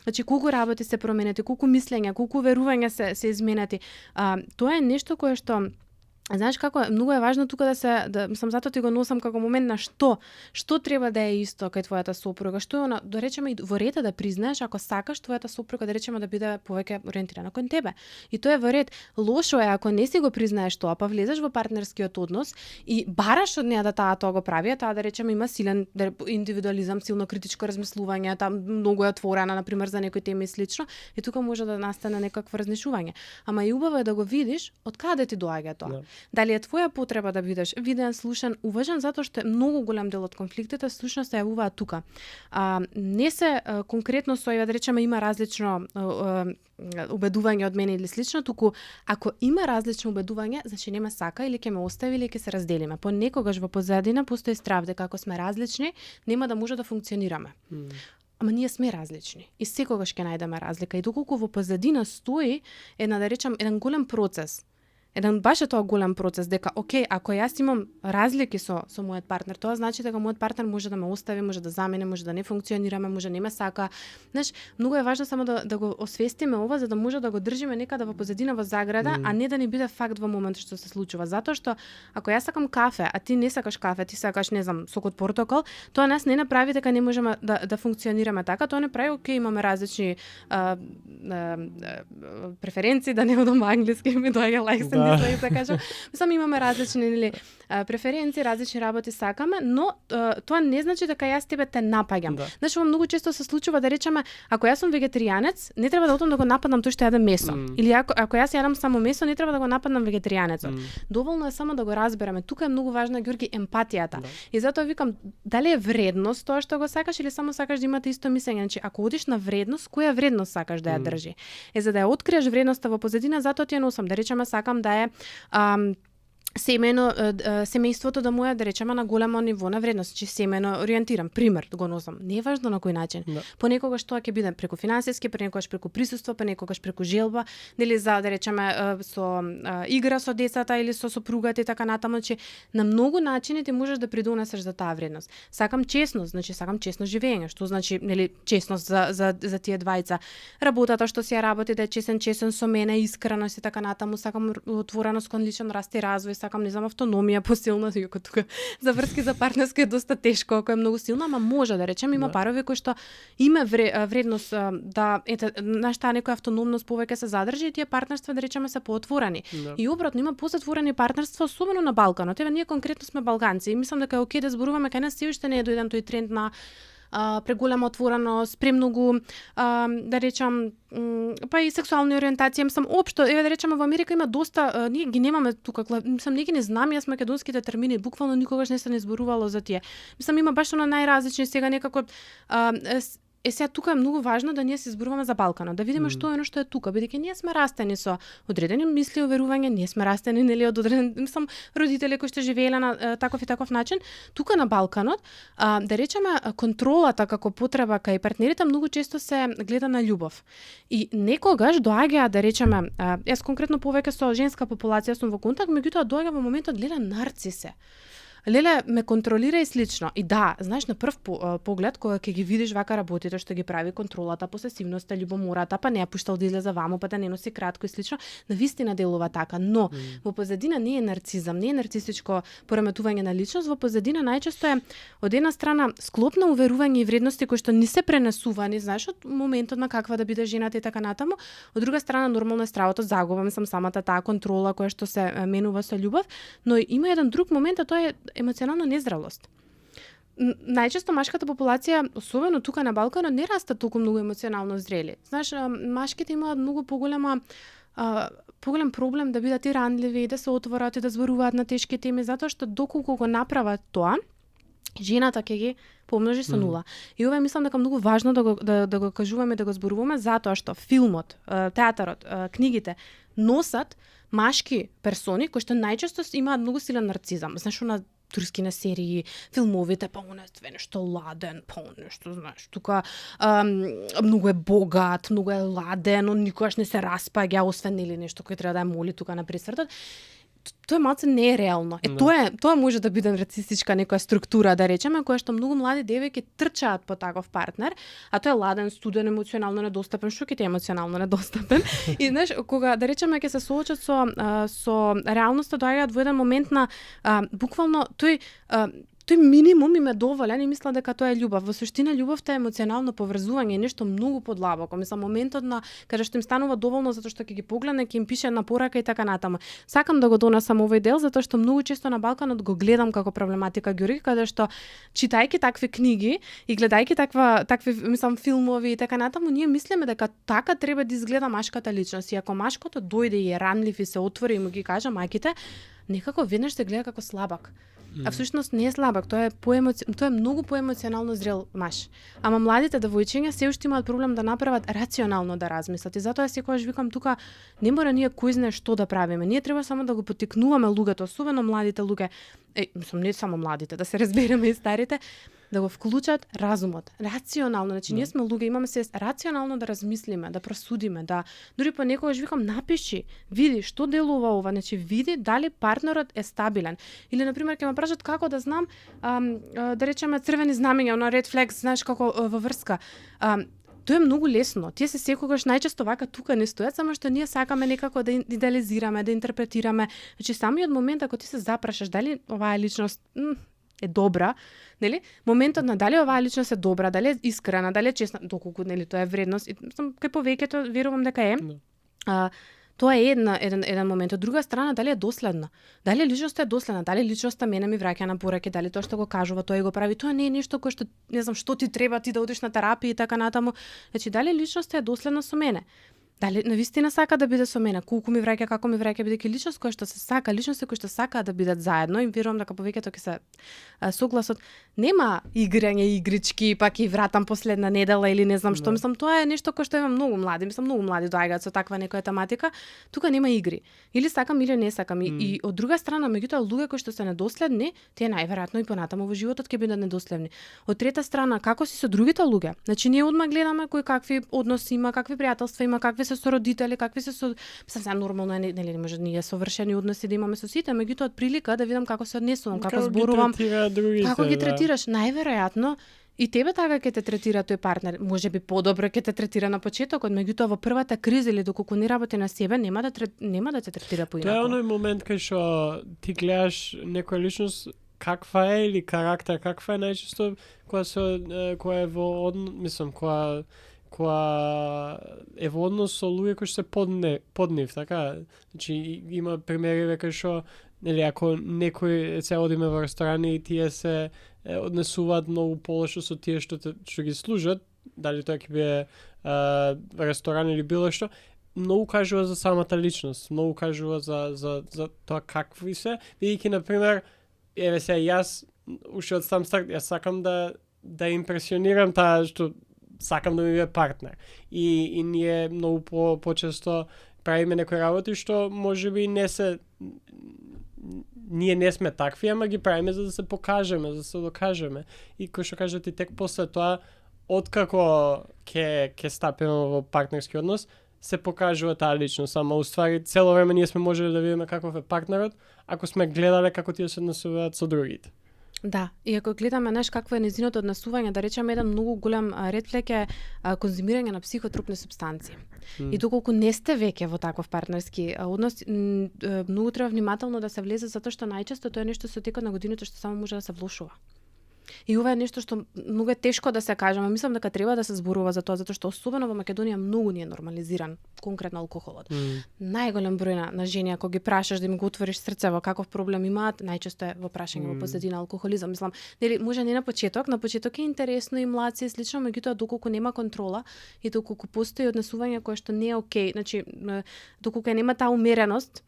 Значи колку работи се променети, колку мислења, колку верувања се изменети. Тоа е нешто кое што знаеш како многу е важно тука мислам затоа ти го носам како момент на што треба да е исто кај твојата сопруга, што е она, да речеме и во ред да признаеш ако сакаш твојата сопруга да речеме да биде повеќе ориентирана кон тебе. И тоа е во ред. Лошо е ако не си го признаеш тоа, па влезеш во партнерскиот однос и бараш од неа да тоа го прави, таа да речеме има силен индивидуализам, силно критичко размислување, многу е отворена на пример за некои теми и слично, и тука може да настане некакво разнешување. Ама и убаво е да го видиш од каде ти доаѓа тоа. Дали е твоја потреба да бидеш виден, слушан, уважен, затоа што многу голем дел од конфликтите всушност се јавуваат тука. Не се конкретно со да речеме има различно убедување од мене или слично, туку ако има различно убедување, значи нема сака или ќе ме остави или ќе се разделиме. Понекогаш во позадина постои страв дека ако сме различни, нема да може да функционираме. Ама ние сме различни и секогаш ќе најдеме разлика и доколку во позадина стои да речам еден голем процес. Еден баш е тоа голем процес дека окей, ако јас имам разлики со мојот партнер, тоа значи дека мојот партнер може да ме остави, може да замине, може да не функционираме, може не ме сака. Знаеш, многу е важно само да го освестиме ова за да може да го држиме некаде во позадина во заграда, а не да ни биде факт во моментот што се случува. Затоа што ако јас сакам кафе, а ти не сакаш кафе, ти сакаш не знам сок од портокал, тоа нас не направи дека не можеме да функционираме така, тоа не прави окей, имаме различни преференции, да не одам англиски, ми доаѓа лајксен. Да кажам, мислам имаме различни преференции, различни работи сакаме, но тоа не значи дека јас тебе те напаѓам. Значи многу често се случува да речеме, ако јас сум вегетаријанец, не треба да одам да го нападам тој што јаде месо. Или ако јас јадам само месо, не треба да го нападам вегетаријанецот. Доволно е само да го разбереме. Тука е многу важна, Ѓорги, емпатијата. И затоа викам, дали е вредност тоа што го сакаш или само сакаш да имате исто мислење. Значи, ако одиш на вредност, која вредност сакаш да ја држи? За да ја откриеш вредноста во позадина, затоа ти ја носам. Да речеме, сакам да е семејството да му е, да речеме, на големо ниво на вредност, че семено ориентирам, пример го носам. Не е важно на кој начин. Понекогаш тоа ќе биде преку финансиски, понекогаш преку присуство, понекогаш преку желба, нели за да речеме со игра со децата или со сопругата и така натаму, че на многу начини ти можеш да придонесеш за таа вредност. Сакам честност, значи сакам честно живење, што значи нели честност за тие двајца. Работата што си ја работи да е чесен со мене, искреност и така натаму, сакам отвореност кон личен раст и развој, сакам не знам автономија посилна, иако тука за врски за партнерски е доста тешко, ако е многу силна, ама може да речем има парови кои што има вредност да таа некоја автономност повеќе се задржи и тие партнерства да речеме се поотворени. И обратно има позатворени партнерства, особено на Балканот. Еве ние конкретно сме балганци и мислам дека е окей да зборуваме кај нас се уште не е дојден тој тренд на преголема отвореност, премногу да речам па и сексуални ориентации, мислам општо, еве да речеме во Америка има доста, ние ги немаме тука, мислам не ги не знам јас македонските термини, буквално никогаш не се не зборувало за тие. Мислам има баш на најразлични сега некако сега тука е многу важно да ние се зборуваме за Балканот, да видиме што е оно што е тука, бидејќи ние сме растени со одредени мисли и верувања, ние сме растени нели од одреден, мислам родители кои што живееле на таков и таков начин. Тука на Балканот, да речеме контролата како потреба кај партнерите многу често се гледа на љубов. И некогаш доаѓа да речеме, јас конкретно повеќе со женска популација сум во контакт, меѓутоа доаѓа во моментот леле нарцисе. Леле ме контролира и слично. И да, знаеш, на прв поглед, кога ќе ги видиш вака работите што ги прави контролата, посесивноста, љубомората, па не ја пуштал да излезе ваму, па да не носи кратко и слично, навистина делува така, но во позадина не е нарцизам, не е нарцистичко пореметување на личност, во позадина најчесто е од една страна склоп на уверување и вредности кои што не се пренесувани, знаеш, од моментот на каква да биде жената и така натаму, од друга страна нормално е стравото загуба, мислам самата таа контрола која што се менува со љубов, но има еден друг момент, а тоа е емоционална незрелост. Најчесто машката популација, особено тука на Балканот, не растат толку многу емоционално зрели. Знаеш, машките имаат многу поголем проблем да бидат и ранливи, да се отворат и да зборуваат на тешки теми, затоа што доколку го направат тоа, жената ќе ги помножи со нула. И ова мислам дека многу важно да го кажуваме, да го зборуваме, затоа што филмот, театарот, книгите носат машки персони кои што најчесто имаат многу силен нарцизам. Знаеш, на турски на серии, филмовите, па она е нешто ладен, па нешто, знаеш, тука многу е богат, многу е ладен, он никогаш не се распаѓа, освен или нешто кој треба да ја моли тука на пресвртот. тоа малце не е реално. Тоа може да биде нарцистичка некоја структура, да речеме, која што многу млади девојки трчаат по таков партнер, а тоа е ладен, студен, емоционално недостапен, што ќе ти е емоционално недостапен. И знаеш, кога да речеме ќе се соочат со реалноста, доаѓаат во еден момент на буквално тој минимум им е доволен и мисла дека тоа е љубов. Во суштина љубовта е емоционално поврзување, е нешто многу подлабоко. Мислам, моментот на каде што им станува доволно затоа што ќе ги погледне, ќе им пише една порака и така натаму. Сакам да го донесам овој дел затоа што многу често на Балканот го гледам како проблематика Ѓурги, каде што читајќи такви книги и гледајќи такви мислам филмови и така натаму, ние мислиме дека така треба да изгледа машката личност. И ако машкото дојде и е ранлив и се отвори и му ги кажа мајките, некако веднаш се гледа како слабак. А всушност не е слабак, тоа е многу поемоционално зрел маж. Ама младите девојчиња се уште имаат проблем да направат рационално да размислат. И затоа секогаш викам тука не мора ние кој знае што да правиме. Ние треба само да го поттикнуваме луѓето, особено младите луѓе. Мислам не само младите, да се разбереме и старите, да го вклучат разумот, рационално. Значи ние сме луѓе, имаме се рационално да размислиме, да просудиме, да дури понекогаш викам напиши, види што делува ова, значи види дали партнерот е стабилен. Или на пример ќе ме прашат како да знам да речеме црвени знамиња, на red flags, знаеш како во врска. Тоа е многу лесно. Тие се секогаш најчесто вака тука не стојат, само што ние сакаме некако да идеализираме, да интерпретираме. Значи самиот момент ако ти се запрашаш дали оваа личност е добра, нели? Моментот на дали оваа личност е добра, дали е искрена, дали е честна, доколку нели тоа е вредност, кај повеќето верувам дека е. Тоа е еден момент. Од друга страна, дали е доследна? Дали личноста е доследна? Дали личноста мене ми враќа на пораки? Дали тоа што го кажува, тоа и го прави? Тоа не е нешто кое што не знам што ти треба ти да одиш на терапија и така натаму. Значи, дали личноста е доследна со мене? Дали навистина сака да биде со мене? Колку ми враќа, како ми враќа, бидејќи личност која што се сака, личности кои што сакаат да бидат заедно, и верувам дека повеќето ќе се согласат. Нема играње игрички, пак и вратам последна недела или не знам што. Мислам, тоа е нешто кое што има многу млади. Мислам, многу млади доаѓаат со таква некоја тематика. Тука нема игри. Или сакам или не сакам. И од друга страна, меѓутоа луѓе кои што се недоследни, тие најверојатно и понатаму во животот ќе бидат недоследни. Од трета страна, како си со другите луѓе? Значи ние одма гледаме кој какви односи има, какви пријателства има, какви се со родители, какви се со сасвем нормално е, нели може ние совршени односи да имаме со сите, меѓутоа од прилика да видам како се однесувам, како зборувам, како ги третираш, најверојатно и тебе така ќе те третира тој партнер, можеби подобро ќе те третира на почетокот, меѓутоа во првата криза или доколку не работи на себе, нема да те третира поинаку. Тоа е оној момент кај што ти гледаш некоја личност каква е или карактер каква е најчесто која е во мислам која е во однос со луѓе кои што се под нив, така? Значи има примери кај што нели ако некој се одиме во ресторани и тие се однесуваат многу полошо со тие што ги служат, дали тоа ќе биде ресторан или било што, многу кажува за самата личност, многу кажува за тоа какви се, видејќи на пример еве се јас уште од сам старт јас сакам да импресионирам таа што сакам да ми биде партнер. И ние многу почесто правиме некои работи што можеби ние не сме такви, ама ги правиме за да се покажеме, за да се докажеме. И кој што кажа ти тек после тоа, откако ќе стапиме во партнерски однос, се покажува таа личност, ама уствари цело време ние сме можеле да видиме каков е партнерот, ако сме гледале како тие се однесуваат со другите. Да, и ако гледаме какво е нејзиното однесување, да речеме еден многу голем ред флег е конзумирање на психотропни супстанции. И доколку не сте веќе во таков партнерски однос, многу треба внимателно да се влезе, затоа што најчесто тоа е нешто со текот на годините што само може да се влошува. И ова е нешто што многу е тешко да се каже, но мислам дека треба да се зборува за тоа, затоа што особено во Македонија многу не е нормализиран конкретно алкохолот. Најголем број на жени ако ги прашаш да им го отвориш срцево каков проблем имаат, најчесто е во прашање во позадина алкохолизам. Мислам, нели може не на почеток е интересно и млади и слично, меѓутоа доколку нема контрола и доколку постои однесување кое што не е окей, значи доколку нема таа умереност,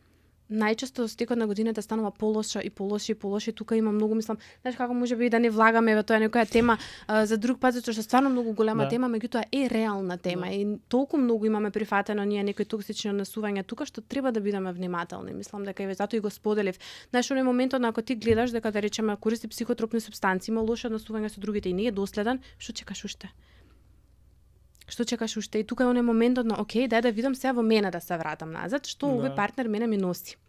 најчесто со текот на годината станува полоша и полоши. Тука има многу, мислам, знаеш како можеби и да не влагаме во тоа некоја тема за друг пат, затоа што стварно многу голема тема, меѓутоа е реална тема и толку многу имаме прифатено ние некои токсични однесувања тука што треба да бидеме внимателни. Мислам дека и затоа и го споделив. Знаеш, оној моментот на ако ти гледаш дека да речеме користи психотропни супстанции, има лошо однесување со другите и не е доследен, што чекаш уште? Што чекаш уште? И тука е оној моментот на окей, дај да видам се во мене да се вратам назад, што овој партнер мене ми носи.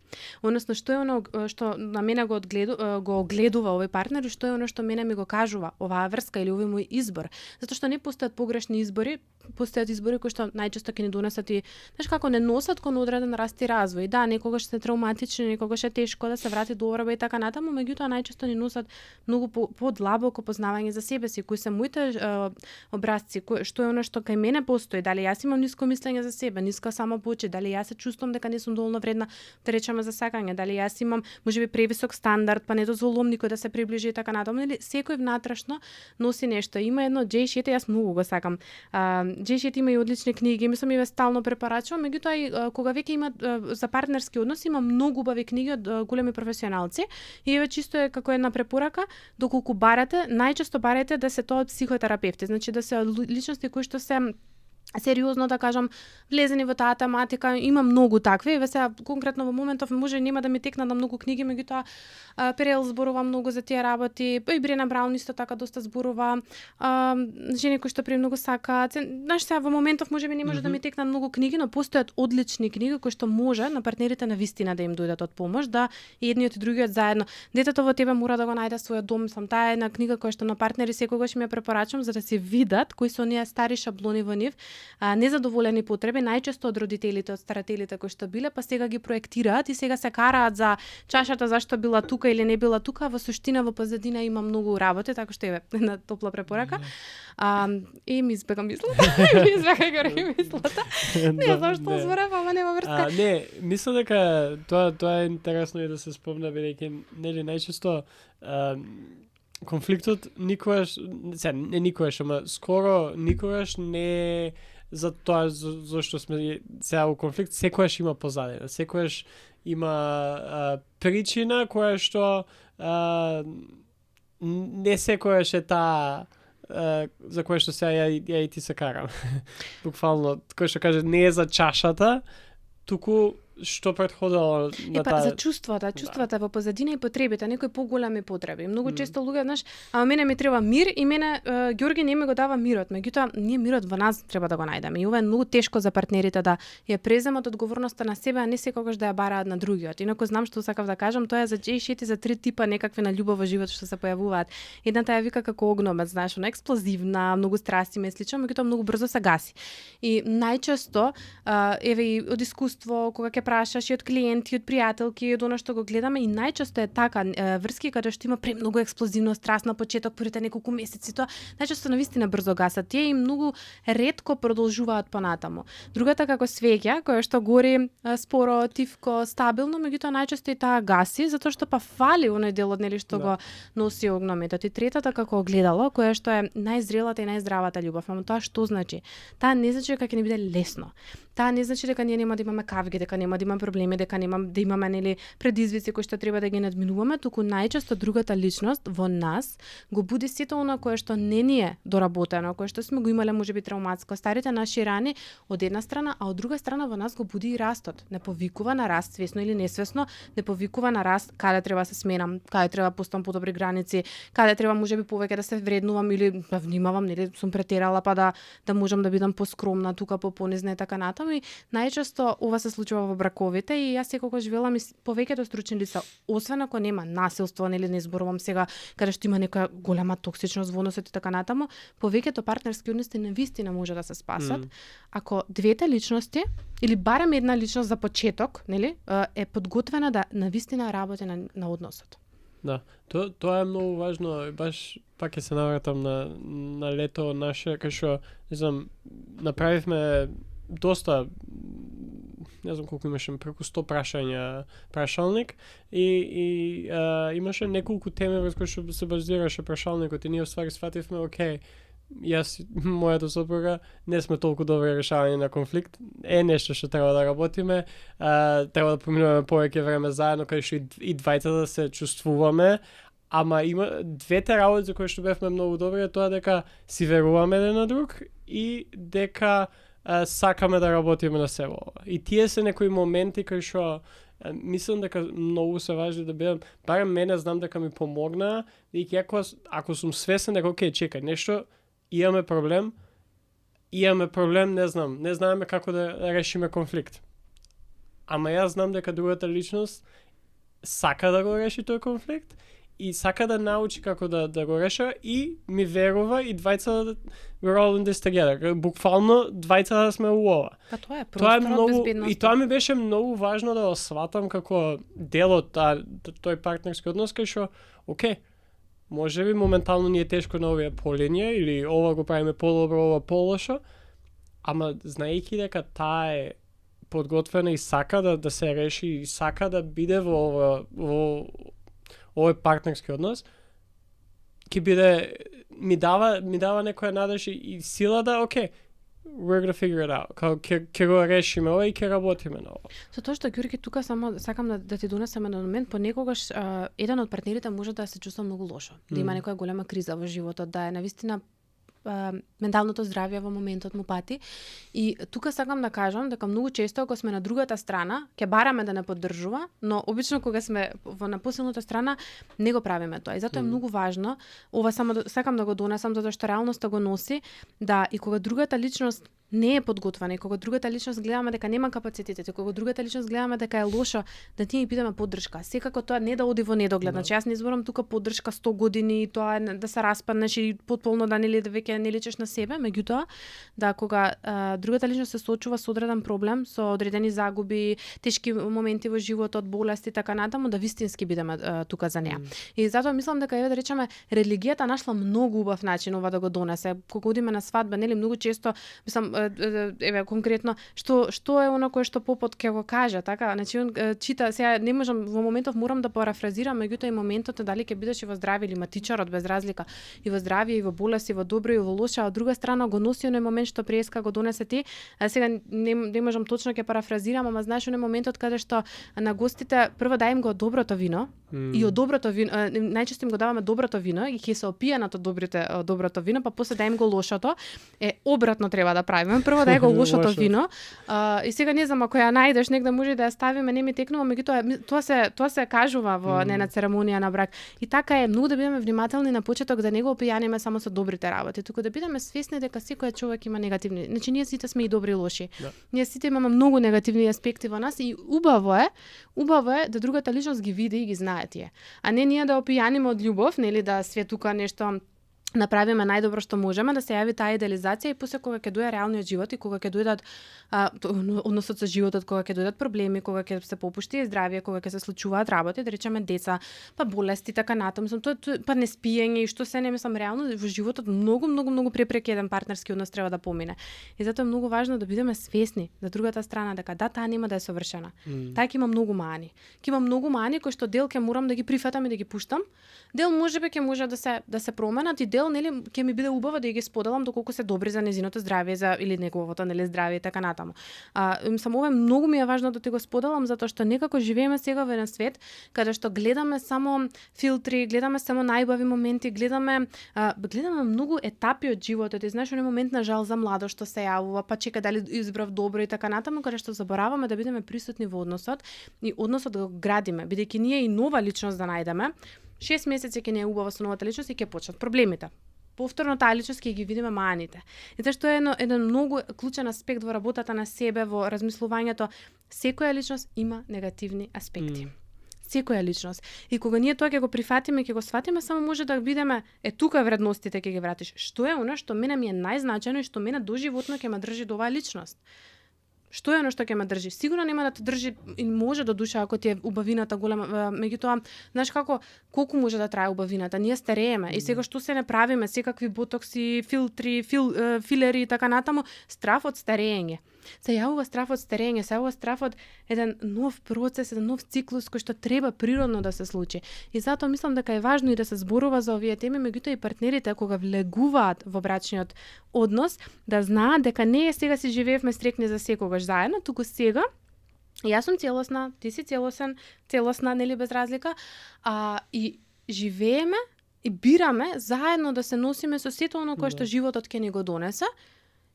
Односно, што е оно што на мене го огледува овој партнер и што е оно што мене ми го кажува оваа врска или овој мој избор. Затоа што не постојат погрешни избори, постојат избори кои што најчесто ќе ни донесат и знаеш како не носат кон одреден раст и развој. Да, некогаш се травматични, некогаш е тешко да се врати до ораба и така натаму, меѓутоа најчесто ни носат многу подлабоко познавање за себе си, кои се моите образци, што е оно што кај мене постои, дали јас имам ниско мислење за себе, ниска самопочит, дали јас се чувствувам дека не сум доволно вредна, да речеме за сакање, дали јас имам можеби превисок стандард, па не дозволувам никој да се приближи и така натаму, нели секој внатрешно носи нешто. Има едно Џеј Шети, јас многу го сакам. Џеј Шети има и одлични книги, мислам и ве стално препорачувам, меѓутоа и кога веќе има за партнерски однос, има многу убави книги од големи професионалци и еве чисто е како една препорака, доколку барате, најчесто барате да се тоа од психотерапевти, значи да се личности кои што се сериозно да кажам влезени во таа тематика, има многу такви. Еве сега конкретно во моментов може нема да ми текнат на многу книги, меѓутоа Перел зборува многу за тие работи, и Брена Браун исто така доста зборува, жени кои што премногу сакаат. Знаеш, сега во моментов можеби не може да ми текнат многу книги, но постојат одлични книги кои што може на партнерите на вистина да им дојдат од помош, да и едниот и другиот заедно. Детето во тебе мора да го најде својот дом. Таа е една книга која што на партнери секогаш ми ја препорачувам за да се видат кои се оние стари шаблони во нив, незадоволени потреби, најчесто од родителите, од старателите кои што биле, па сега ги проектираат и сега се караат за чашата зашто била тука или не била тука, во суштина во позадина има многу работи, така што е една топла препорака. И ми избега мислата. Ми избега мислата. Не знам што зборам, ама нема врска. Не, мислам дека тоа е интересно и да се спомна, бидејќи нели најчесто конфликтот никогаш, не никогаш, ама скоро никогаш не за тоа зашто сме сега во конфликт, секогаш има позадина, секогаш има причина која што не секогаш е таа за која што сега ја и ти се карам. Буквално, кој што каже не е за чашата, туку што претходело на таа... за чувствата во позадина и потребите, некои поголеми потреби. Многу често луѓе, знаеш, мене ми треба мир и мене Ѓорги не ми го дава мирот, меѓутоа ние мирот во нас треба да го најдеме. И ова е многу тешко за партнерите да ја преземат одговорноста на себе, а не секогаш да ја бараат на другиот. Инаку знам што сакав да кажам, тоа е за Џеј Шети за 3 типа некакви на љубов во животот што се појавуваат. Едната ја вика како огномет, знаеш, она експлозивна, многу страсти ме слично, меѓутоа многу брзо се гаси. И најчесто еве и од искуство кога ќе прашаш и од клиенти, од пријателки, од она што го гледаме и најчесто е така врски каде што има премногу експлозивно страст на почеток првите неколку месеци, тоа најчесто навистина брзо гасат тие и многу ретко продолжуваат понатаму. Другата како свеќа, која што гори споро, тивко, стабилно, меѓутоа најчесто и таа гаси затоа што па фали оној дел од нели што го носи огнометот. И третата како огледало, која што е најзрелата и најздравата љубов. Ама тоа што значи? Таа не значи дека ќе ни биде лесно. Таа не значи дека ние нема да имаме кавги, дека нема да имаме проблеми, дека нема да имаме нели предизвици кои што треба да ги надминуваме, туку најчесто другата личност во нас го буди сето она кое што не ни е доработено, кое што сме го имале можеби травматско, старите наши рани од една страна, а од друга страна во нас го буди и растот. Не повикува на раст свесно или несвесно, не повикува на раст каде треба се сменам, каде треба постам подобри граници, каде треба можеби повеќе да се вреднувам или да внимавам, нели сум претерала па да можам да бидам поскромна, тука понизна и така натаму. И најчесто ова се случува во браковите и јас секогаш велам и повеќето стручни лица, освен ако нема насилство, нели не зборувам сега каде што има некоја голема токсичност во односот и така натаму, повеќето партнерски односи навистина може да се спасат ако двете личности или барем една личност за почеток, нели, е подготвена да навистина работи на односот. Да, тоа е многу важно, баш пак ќе се навратам на лето наше, кај што, не знам, направивме доста, не знам колку имаше, преку 100 прашалник и имаше неколку теми врз кои што се базираше прашалникот и ние уствари свативме, окей, јас мојата сопруга не сме толку добри решавање на конфликт, е нешто што треба да работиме, треба да поминуваме повеќе време заедно, кај што и двајцата се чувствуваме, ама има двете работи за кои што бевме многу добри, е тоа дека си веруваме еден на друг и дека сакаме да работиме на себе. И тие се некои моменти кои што мислам дека многу се важни да бидам, барем мене знам дека ми помогна, дека ако сум свесен дека окей, чекај, нешто имаме проблем, не знаеме како да решиме конфликт. ама јас знам дека другата личност сака да го реши тој конфликт и сака да научи како да го реша и ми верува и двајца we're all in this together. Буквално двајца да сме у ова. Па тоа е Тоа е простор од многу безбедност. и тоа ми беше многу важно да го сватам како дел од тој партнерски однос кај што окей, може би моментално ни е тешко на овие полинија или ова го правиме подобро, ова полошо, ама знаејќи дека таа е подготвена и сака да се реши и сака да биде во овој партнерски однос, ќе биде ми дава некоја надеж и сила да окей, we're gonna figure it out. Као ќе го решиме ова и ќе работиме на ова. Со тоа што Ѓурки тука само сакам да ти донесам еден момент, понекогаш еден од партнерите може да се чувства многу лошо, да има некоја голема криза во животот, да е навистина менталното здравје во моментот му пати. И тука сакам да кажам дека многу често кога сме на другата страна, ќе бараме да не поддржува, но обично кога сме во напосилната страна не го правиме тоа. И затоа е многу важно, ова само сакам да го донесам затоа што реалноста го носи, да и кога другата личност не е подготвена и кога другата личност гледаме дека нема капацитетите, кога другата личност гледаме дека е лошо, да ние питаме поддршка. Секако тоа не да оди во недоглед. Значи јас не зборам тука поддршка 100 години и тоа е да се распаднеш и потполно да не веќе не лечеш на себе, меѓутоа да кога другата личност се соочува со одреден проблем, со одредени загуби, тешки моменти во животот, болести така натаму, да вистински бидеме тука за неа. И затоа мислам дека еве да речеме религијата нашла многу убав начин ова да го донесе. Кога одиме на свадба, нели многу често мислам еве конкретно што е она кое што попот ќе го каже, така? Значи он чита, сега не можам во моментов морам да парафразирам, меѓутоа и моментот е дали ќе бидеш и во здравје или матичарот без разлика, и во здравје и во болест и во добро и во лошо, а од друга страна го носи оној момент што преска го донесе ти. А сега не можам точно ќе парафразирам, ама знаеш оној моментот каде што на гостите прво даjem го доброто вино и од доброто вино најчесто им го даваме доброто вино и ќе се опијанат од доброто вино, па после даjem го лошото. Обратно треба да правиме. Прво да е го лошото вино. И сега не знам ако ја најдеш негде може да ја ставиме, не ми текнува, меѓутоа тоа се кажува во на церемонија на брак. И така е многу да бидеме внимателни на почеток да не го опијаниме само со добрите работи, туку да бидеме свесни дека секој човек има негативни. Значи ние сите сме и добри и лоши. Да. Ние сите имаме многу негативни аспекти во нас и убаво е да другата личност ги види и ги знае тие. А не ние да опијаниме од љубов, нели да све тука нешто направиме најдобро што можеме, да се јави таа идеализација и после кога ќе дојде реалниот живот и кога ќе дојдат односот со животот, кога ќе дојдат проблеми, кога ќе се попушти здравје, кога ќе се случуваат работи, да речеме деца, па болести така натаму, па неспиење и што се не мислам реално во животот многу препреки еден партнерски однос треба да помине. И затоа е многу важно да бидеме свесни да другата страна дека да таа нема да е совршена. Таа ќе има многу мани. Ќе има многу мани кои што дел ќе морам да ги прифатам и да ги пуштам. Дел можеби ќе може да се променат и дел нели ќе ми биде убаво да ги споделам доколку се добри за незиното здравје или неговото нели здравје и така натаму. Само ова многу ми е важно да ти го споделам затоа што некако живееме сега во еден свет каде што гледаме само филтри, гледаме само најубави моменти, гледаме многу етапи од животот. И знаеш, оној момент на жал за младост што се јавува, па чека дали избрав добро и така натаму, каде што забораваме да бидеме присутни во односот и односот да го градиме, бидејќи ние и нова личност да најдеме. 6 месеци ќе не е убаво со новата личност и ќе почнат проблемите. Повторно таа личност ќе ги видиме маните. И тоа што е еден многу клучен аспект во работата на себе, во размислувањето, секоја личност има негативни аспекти. Секоја личност. И кога ние тоа ќе го прифатиме, ќе го сватиме, само може да видиме тука вредностите ќе ги вратиш. Што е она што мене ми е најзначајно и што мене доживотно ќе ме држи до оваа личност? Што е оно што ќе ме држи? Сигурно нема да те држи и може до душа ако ти е убавината голема, меѓутоа, знаеш колку може да трае убавината? Ние старееме и сега што се не правиме, секакви ботокси, филтри, филери и така натаму, страф од старење. Се јавува страф од старење, се јавува страф од еден нов процес, еден нов циклус кој што треба природно да се случи. И затоа мислам дека е важно и да се зборува за овие теми, меѓутоа и партнерите кога влегуваат во брачниот однос, да знаат дека не е сега си живеевме стрекни за секогаш заедно, туку сега јас сум целосна, ти си целосна, нели без разлика, и живееме и бираме заедно да се носиме со сето оно кое што животот ќе ни го донесе.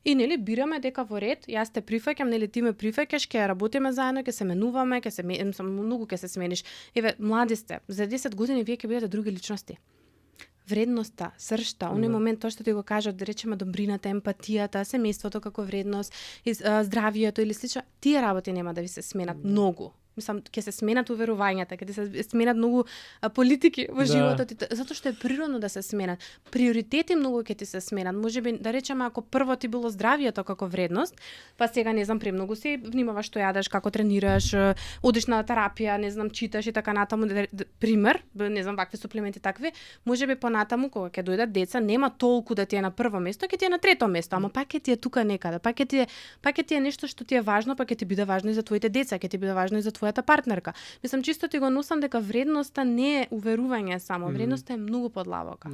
И нели бираме дека во ред, јас те прифаќам, нели ти ме прифаќаш, ќе работиме заедно, ќе се менуваме, многу ќе се смениш. Еве, млади сте, за 10 години вие ќе бидете други личности. вредноста, сршта, оној момент тоа што ти го кажат, да речеме добрината, емпатијата, семејството како вредност, здравието или слично, тие работи нема да ви се сменат многу. Мислам, ќе се сменат уверувањата, ќе се сменат многу политики во животот, затоа што е природно да се сменат. Приоритети многу ќе ти се сменат. Можеби да речеме ако прво ти било здравието како вредност, па сега не знам премногу си внимаваш што јадеш, како тренираш, одиш на терапија, не знам читаш и така натаму, пример, не знам вакви суплементи такви, можеби понатаму кога ќе дојдат деца нема толку да ти е на прво место, ќе ти е на трето место, ама пак ќе ти е тука некаде, пак ќе ти е нешто што ти е важно, пак ќе ти биде важно и за твоите деца, ќе ти биде важно и за твојата партнерка. Мислам, чисто ти го носам дека вредноста не е уверување само, вредноста е многу подлабока.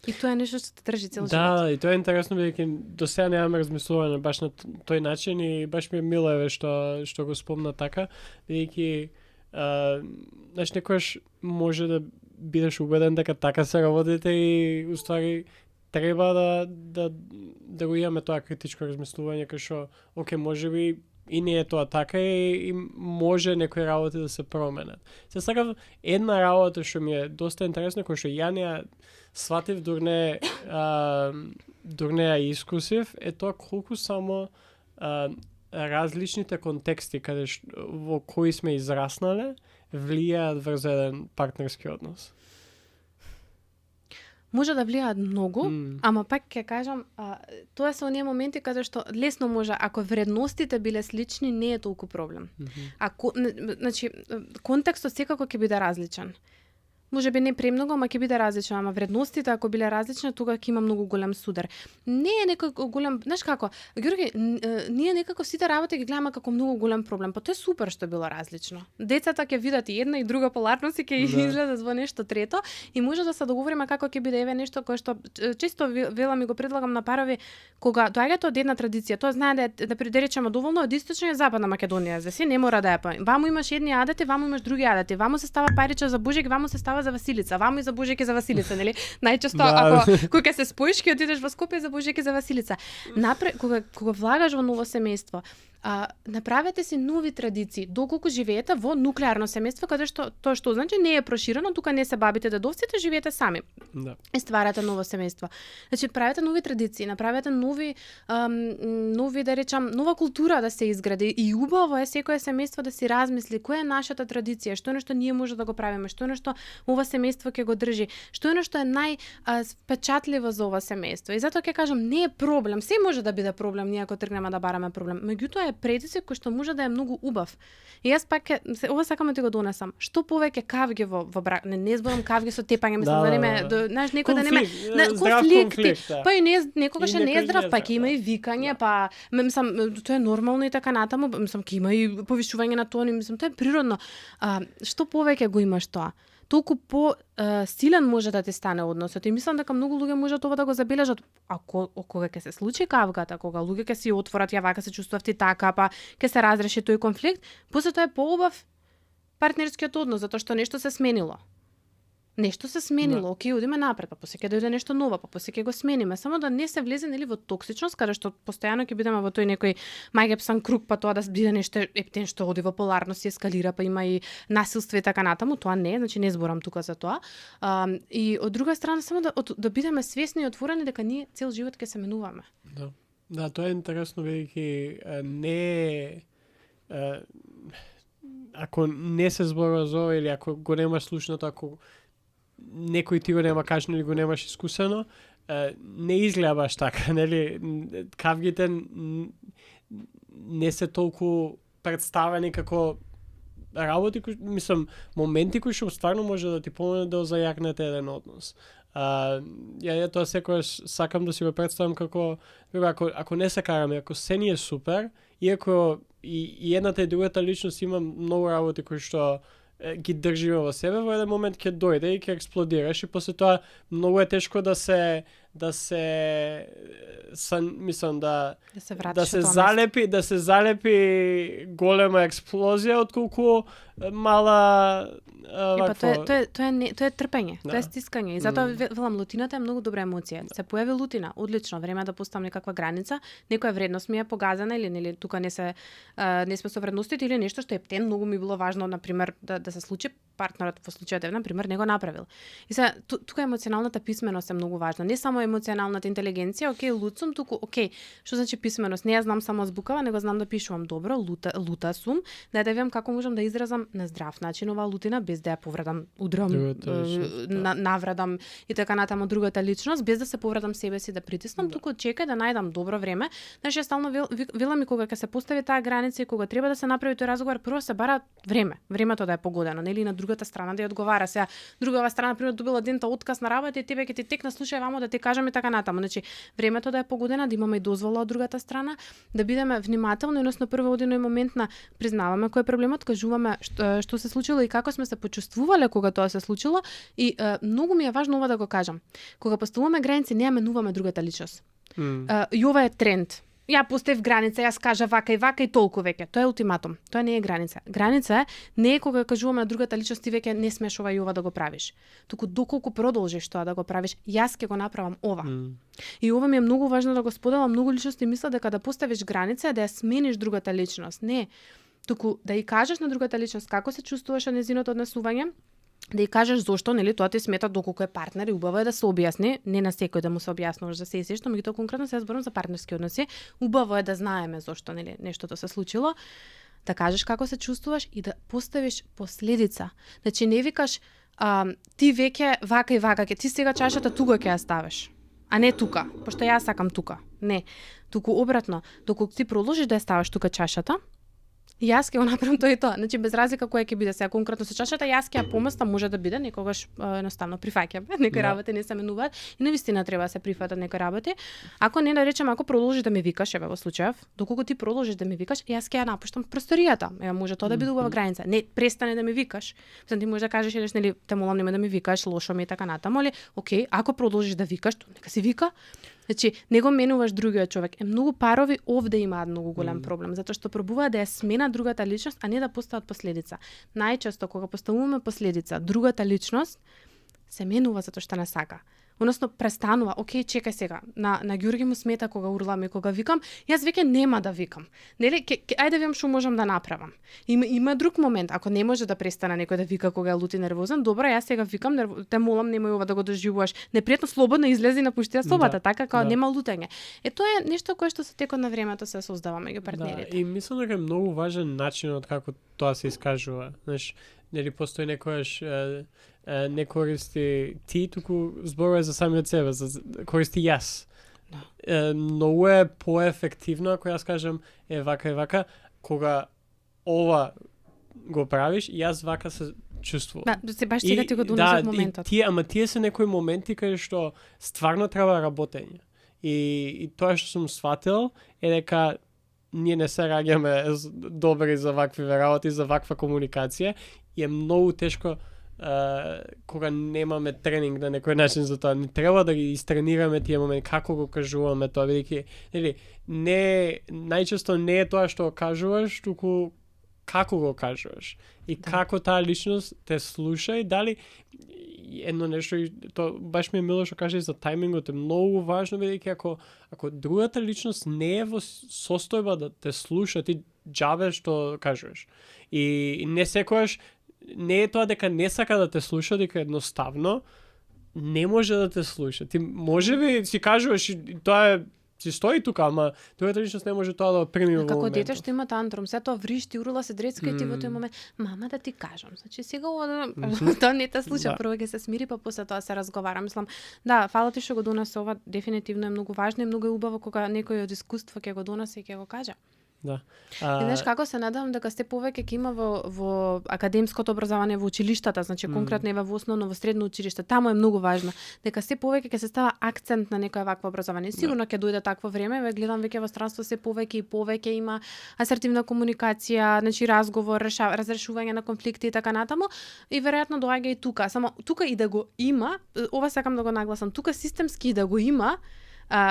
И тоа е нешто што те држи цел живот. Да, и тоа е интересно бидејќи до сега немаме размислување баш на тој начин и баш ми е мило еве што го спомна така, бидејќи знаеш некојаш може да бидеш убеден дека така се работите и уствари треба да го имаме тоа критичко размислување кај што оке можеби и не е тоа така и може некои работи да се променат. Се сакав една работа што ми е доста интересна, која што ја не сватив дур не ја искусив, е тоа колку само различните контексти во кои сме израснале влијаат врз еден партнерски однос. Може да влијаат многу, ама пак ќе кажам, тоа се оние моменти каде што лесно може, ако вредностите биле слични, не е толку проблем. Ако, значи, контекстот секако ќе биде различен. Може би не премногу, ама ќе биде различно, ама вредностите ако биле различни, тога ќе има многу голем судар. Не е некој голем, знаеш како, Ѓорги, ние некако сите работи ги гледаме како многу голем проблем, па тоа е супер што било различно. Децата ќе видат и една и друга поларност и ќе изгледат во нешто трето и може да се договориме како ќе биде еве нешто кое што често велам и го предлагам на парови кога доаѓаат од една традиција, тоа знае да речеме доволно од источна и западна Македонија, за се не мора да е. Ваму имаш едни адати, ваму имаш други адати, ваму се става париче за Божик, ваму се става за Василица, ваму и за Божик и за Василица, нели? Најчесто ако кога се споиш ќе отидеш во Скопје за Божик и за Василица. Кога влагаш во ново семејство, направете си нови традиции, доколку живеете во нуклеарно семејство, каде што тоа што значи не е проширено, тука не се бабите дедовците, живеете сами. Да. И стварате ново семејство. Значи правете нови традиции, направете нови да речам, нова култура да се изгради и убаво е секое семејство да си размисли која е нашата традиција, што е нешто ние може да го правиме, што е нешто ова семејство ќе го држи, што е нешто е највпечатливо за ова семејство. И затоа ќе кажам, не е проблем, се може да биде проблем ние ако тргнеме да бараме проблем. Меѓутоа е предизвик кој што може да е многу убав. И јас пак ова сакам да ти го донесам. Што повеќе кавги во брак, не зборам кавги со тепање, мислам да неме, знаеш, некој да неме конфликти. Па и некогаш не е здрав, па ќе има и викање, па мислам тоа е нормално и така натаму, мислам ќе има и повишување на тони, мислам тоа е природно. Што повеќе го имаш тоа? Толку по силен може да ти стане односот и мислам дека многу луѓе можат ова да го забележат кога ќе се случи кавгата, кога луѓе ќе си отворат, ја вака се чувствував ти така, па ќе се разреши тој конфликт, после тоа е поубав партнерскиот однос затоа што нешто се сменило. Нешто се сменило, окей, одиме напред, па после ќе дојде нешто ново, па после ќе го смениме, само да не се влезе нели во токсичност, каде што постојано ќе бидеме во тој некој мајгепсан круг, па тоа да биде нешто ептен што оди во поларност и ескалира, па има и насилство и така натаму, тоа не е, значи не зборам тука за тоа. И од друга страна само да бидеме свесни и отворени дека ние цел живот ќе се менуваме. Да, тоа е интересно бидејќи не ако не се зборува за ова или ако го немаш слушното, ако некој ти го нема кажано или го немаш искусено, не изгледа баш така, нели? Кавгите не се толку представени како работи, мислам, моменти кои што стварно може да ти помогнат да озајакнете еден однос. Ја тоа секогаш сакам да си го представам како ако не се караме, ако се ни е супер, иако и едната и другата личност има многу работи кои што ги држиме во себе, во еден момент ќе дојде и ќе експлодираш и после тоа многу е тешко да се залепи голема експлозија отколку мала тоа е трпење, тоа е стискање и затоа велам лутината е многу добра емоција. Се појави лутина, одлично, време да поставам некаква граница, некоја вредност ми е погазена или нели тука не сме со вредностите или нешто што е птен, многу ми било важно на пример да се случи, партнерот во случајот на пример не го направил. И сега тука емоционалната писменост е многу важна. Не само емоционалната интелигенција, окей, лут сум, туку окей, што значи писменост? Не ја знам само збукава, него знам да пишувам добро, лута сум, да видам како можам да изразам на здрав начин оваа лутина без да ја повредам, удрам, навредам и така натаму другата личност, без да се повредам себе си да притиснам, туку чекај да најдам добро време. Знаеш, ја стално велам и кога ќе се постави таа граница и кога треба да се направи тој разговор, прво се бара време, времето да е погодено, нели, на другата страна да ја одговара. Сега другава страна пример добила дента отказ на работа и тебе ќе ти текна слушај вамо да ти кажам и така натаму. Значи времето да е погодено, да имаме и дозвола од другата страна, да бидеме внимателни, односно прво од еден момент на признаваме кој е проблемот, кажуваме што се случило и како сме се почувствувале кога тоа се случило и многу ми е важно ова да го кажам. Кога поставуваме граници, не ја менуваме другата личност. И ова е тренд. Ја поставив граница, јас кажа вака и толку веќе. Тоа е ултиматум. Тоа не е граница. Граница не е кога кажуваме на другата личност ти веќе не смеш ова и ова да го правиш. Туку доколку продолжиш тоа да го правиш, јас ќе го направам ова. И ова ми е многу важно да го споделам. Многу личности мислат дека да поставиш граница е да ја смениш другата личност. Не. Туку да ја кажеш на другата личност како се чувствуваш на нејзиното однесување, да ја кажеш зошто, нели, тоа ти смета доколку е партнер и убаво е да се објасни, не на секој да му се објаснуваш за се и што, меѓутоа конкретно се зборам за партнерски односи, убаво е да знаеме зошто, нели, нештото се случило, да кажеш како се чувствуваш и да поставиш последица. Значи не викаш ти веќе вака и вака, ти сега чашата тука ќе ја ставиш, а не тука, пошто јас сакам тука. Не, туку обратно, доколку ти продолжиш да ја ставаш тука чашата, јас ќе го направам тоа и тоа. Значи без разлика која ќе биде сега конкретно со чашата, јас ќе ја поместам, може да биде некогаш едноставно прифаќаме. Некои работи не се менуваат и навистина треба да се прифатат некои работи. Ако не, да речеме, ако продолжиш да ме викаш, еве во случајов, доколку ти продолжиш да ме викаш, јас ќе ја напуштам просторијата. Еве може тоа да биде убава граница. Не, престане да ме викаш. Мислам ти може да кажеш еднаш, нели, те молам нема да ме викаш, лошо ми и така натаму, али окей, ако продолжиш да викаш, то нека си вика. Значи, не го менуваш другиот човек. Многу парови овде имаат многу голем проблем, затоа што пробуваат да ја сменат другата личност, а не да постават последица. Најчесто кога поставуваме последица, другата личност се менува затоа што не сака. Односно престанува. Океј, чекај сега. На Ѓурги му смета кога урлам и кога викам, јас веќе нема да викам. Нели, ајде да видам што можам да направам. Има друг момент, ако не може да престане некој да вика кога е лут и нервозен, добро, јас сега викам, те молам немој ова да го доживуваш. Непријатно, слободно излези и напушти собата, така како нема лутење. Тоа е нешто кое што со текот на времето се создава меѓу партнерите. Да, и мислам дека е многу важен начинот како тоа се искажува. Знаеш, нели постои некојаш не користи ти, туку зборува за самиот себе, користи јас. Многу е поефективно ако јас кажам вака и вака, кога ова го правиш, јас вака се чувствувам. Да, се баш сега ти го донесов моментот. Тие се некои моменти каде што стварно треба работење. И тоа што сум сватил е дека ние не се раѓаме добри за вакви работи, за ваква комуникација и е многу тешко кога немаме тренинг на некој начин за тоа. Не треба да ги истренираме тие моменти, како го кажуваме тоа, бидејќи нели не најчесто не е тоа што кажуваш, туку како го кажуваш и како таа личност те слуша и дали едно нешто, тоа баш ми е мило што кажеш за тајмингот, е многу важно, бидејќи ако другата личност не е во состојба да те слуша, ти џабе што кажуваш. И не секогаш не е тоа дека не сака да те слуша, дека едноставно не може да те слуша. Ти можеби си кажуваш и тоа е си стои тука, ама другата личност не може тоа да прими во моментот. Како дете што има тантрум, се тоа вришти, урла се дрецка и ти во тој момент, мама да ти кажам. Значи сега тоа не те слуша, прво ќе се смири, па после тоа се разговара. Мислам, да, фала ти што го донесе ова, дефинитивно е многу важно и многу е убаво кога некој од искуство ќе го донесе и ќе го каже. Да. И знаеш како се надевам дека сте повеќе ќе има во академското образование, во училиштата, значи конкретно ева во основно во средно училиште, таму е многу важно дека сте повеќе ќе се става акцент на некоја вакво образование. Сигурно ќе дојде такво време, гледам веќе во странство се повеќе и повеќе има асертивна комуникација, значи разговор, разрешување на конфликти и така натаму, и веројатно доаѓа и тука. Само тука и да го има, ова сакам да го нагласам, тука системски и да го има,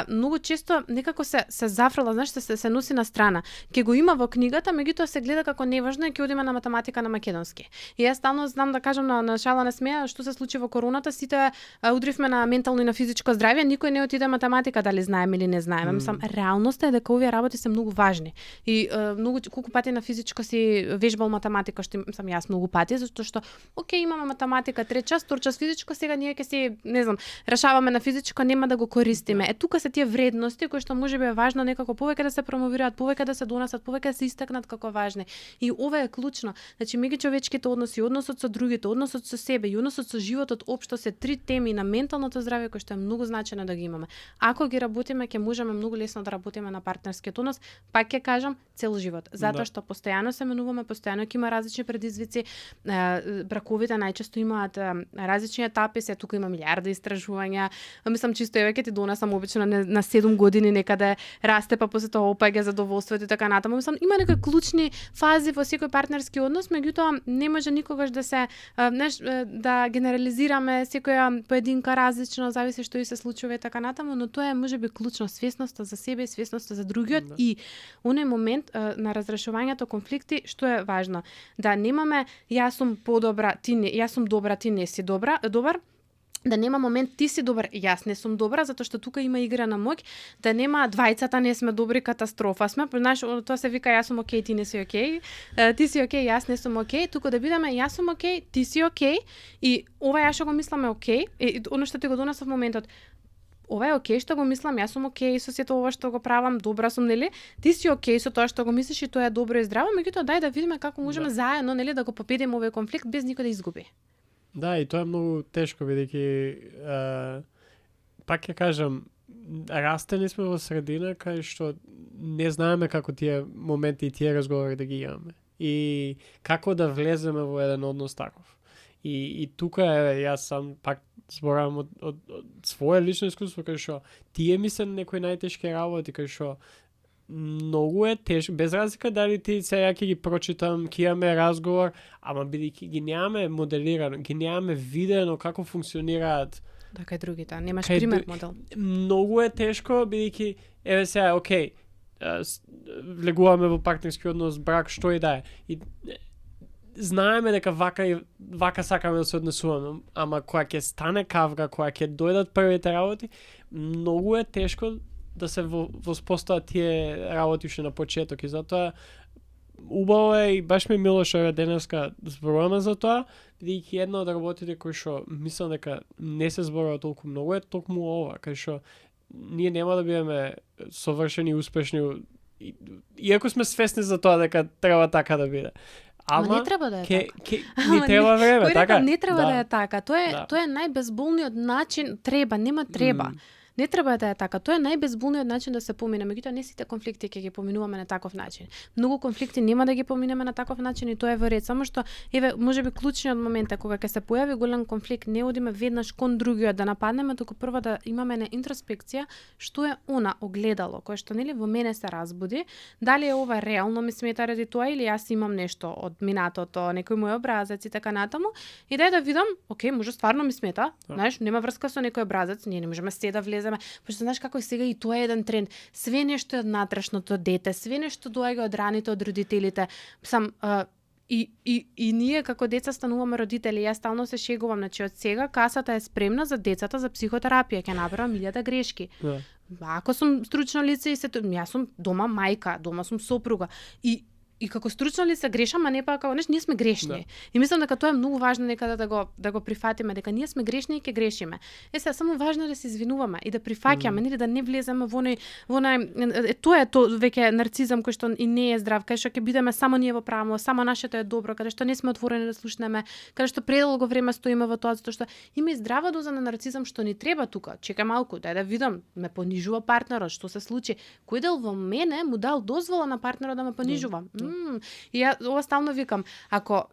многу често некако се зафрла, знаеш, се носи на страна. Ке го има во книгата, меѓутоа се гледа како неважно и ќе одиме на математика на македонски. И јас стално знам да кажам на шала на смеа што се случи во короната, сите удривме на ментално и на физичко здравје, никој не отиде математика, дали знаеме или не знаеме. Мислам, реалноста е дека овие работи се многу важни. И многу колку пати на физичко си вежбал математика, што сам јас многу пати, затоа што окей, имаме математика 3 час, 4 час физичко, сега ние ќе си, не знам, решаваме на физичко, нема да го користиме. Тука се тие вредности кои што можеби е важно некако повеќе да се промовираат, повеќе да се донесат, повеќе да се истакнат како важни. И ова е клучно. Значи меѓучовечките односи, односот со другите, односот со себе и односот со животот општо се 3 теми на менталното здравје кои што е многу значено да ги имаме. Ако ги работиме, ќе можеме многу лесно да работиме на партнерскиот однос, пак ќе кажам, цел живот. Затоа што постојано се менуваме, постојано ќе има различни предизвици, браковите најчесто имаат различни етапи, се тука има милиарди истражувања. Мислам чисто еве ќе ти донесам обично на 7 години некаде расте, па после тоа опаѓа задоволството и така натаму. Мислам има некои клучни фази во секој партнерски однос, меѓутоа не може никогаш да се да генерализираме секоја поединка различно, зависи што и се случува и така натаму, но тоа е можеби клучно, свесноста за себе и свесноста за другиот и оној момент на разрешувањето конфликти, што е важно, да немаме јас сум подобра, јас сум добра, ти не си добар, да нема момент ти си добар, јас не сум добра, затоа што тука има игра на моќ, да нема двајцата не сме добри, катастрофа сме, знаеш, тоа се вика јас сум окей, ти не си окей, ти си окей, јас не сум окей, туку да бидеме јас сум окей, ти си окей и ова ја што го мисламе окей, и оно што ти го донесов моментот, ова е окей што го мислам, јас сум окей со сето ова што го правам, добра сум, нели? Ти си окей со тоа што го мислиш и тоа е добро и здраво, меѓутоа дај да видиме како можеме заедно, нели, да го победиме овој конфликт без никој да изгуби. Да, и тоа е многу тешко, бидејќи пак ќе кажам, растени сме во средина кај што не знаеме како тие моменти и тие разговори да ги имаме. И како да влеземе во еден однос таков. И тука е, јас сам пак зборам од своје лично искуство, кај што тие ми се некои најтешки работи, кај што многу е тешко, без разлика дали ти сега ќе ги прочитам, ќе имаме разговор, ама бидејќи ги немаме моделирано, ги немаме видено како функционираат кај другите, немаш пример модел. Многу е тешко, бидејќи еве сега, окей, влегуваме во партнерски однос, брак, што и да е. И знаеме дека вака сакаме да се однесуваме, ама кога ќе стане кавга, кога ќе дојдат првите работи, многу е тешко да се воспостават тие работи уште на почеток и затоа убаво е и баш ми мило што денеска зборуваме за тоа, бидејќи една од работите кои што мислам дека не се зборува толку многу е токму ова, кај што ние нема да бидеме совршени и успешни, иако сме свесни за тоа дека треба така да биде. Ама не треба да е така. Ни треба време, така? Не треба да е така. Тоа е најбезболниот начин, нема треба. Не треба да е така. Тоа е најбезболниот начин да се помине. Меѓутоа не сите конфликти ќе ги поминуваме на таков начин. Многу конфликти нема да ги поминеме на таков начин и тоа е во ред. Само што еве можеби клучниот момент е кога ќе се појави голем конфликт, не одиме веднаш кон другиот да нападнеме, туку прво да имаме на интроспекција што е она огледало кое што нели во мене се разбуди, дали е ова реално ми смета ради тоа или јас имам нешто од минатото, некој мој образец и така натаму, и да видам, окей, може стварно ми смета, знаеш, нема врска со некој образец, ние не можеме се да влеземе. Пошто знаеш како сега и тоа е еден тренд. Све нешто е од натрешното дете, све нешто доаѓа од раните од родителите. И ние како деца стануваме родители. Јас стално се шегувам, значи од сега касата е спремна за децата за психотерапија, ќе направам 1000 грешки. Ако сум стручно лице и јас сум дома мајка, дома сум сопруга и како стручно лице грешам, а не па како ние сме грешни. И мислам дека тоа е многу важно некада да го прифатиме, дека ние сме грешни и ќе грешиме. Сега само важно е да се извинуваме и да прифаќаме, нели да не влеземе во тоа е веќе нарцизам кој што и не е здрав, кај што ќе бидеме само ние во право, само нашето е добро, каде што не сме отворени да слушнеме, каде што предолго време стоиме во тоа, затоа што има и здрава доза на нарцизам што ни треба тука. Чекај малку, дај да видам, ме понижува партнерот, што се случи, кој дел во мене му дал дозвола на партнерот да ме понижува. И ја ова стално викам, ако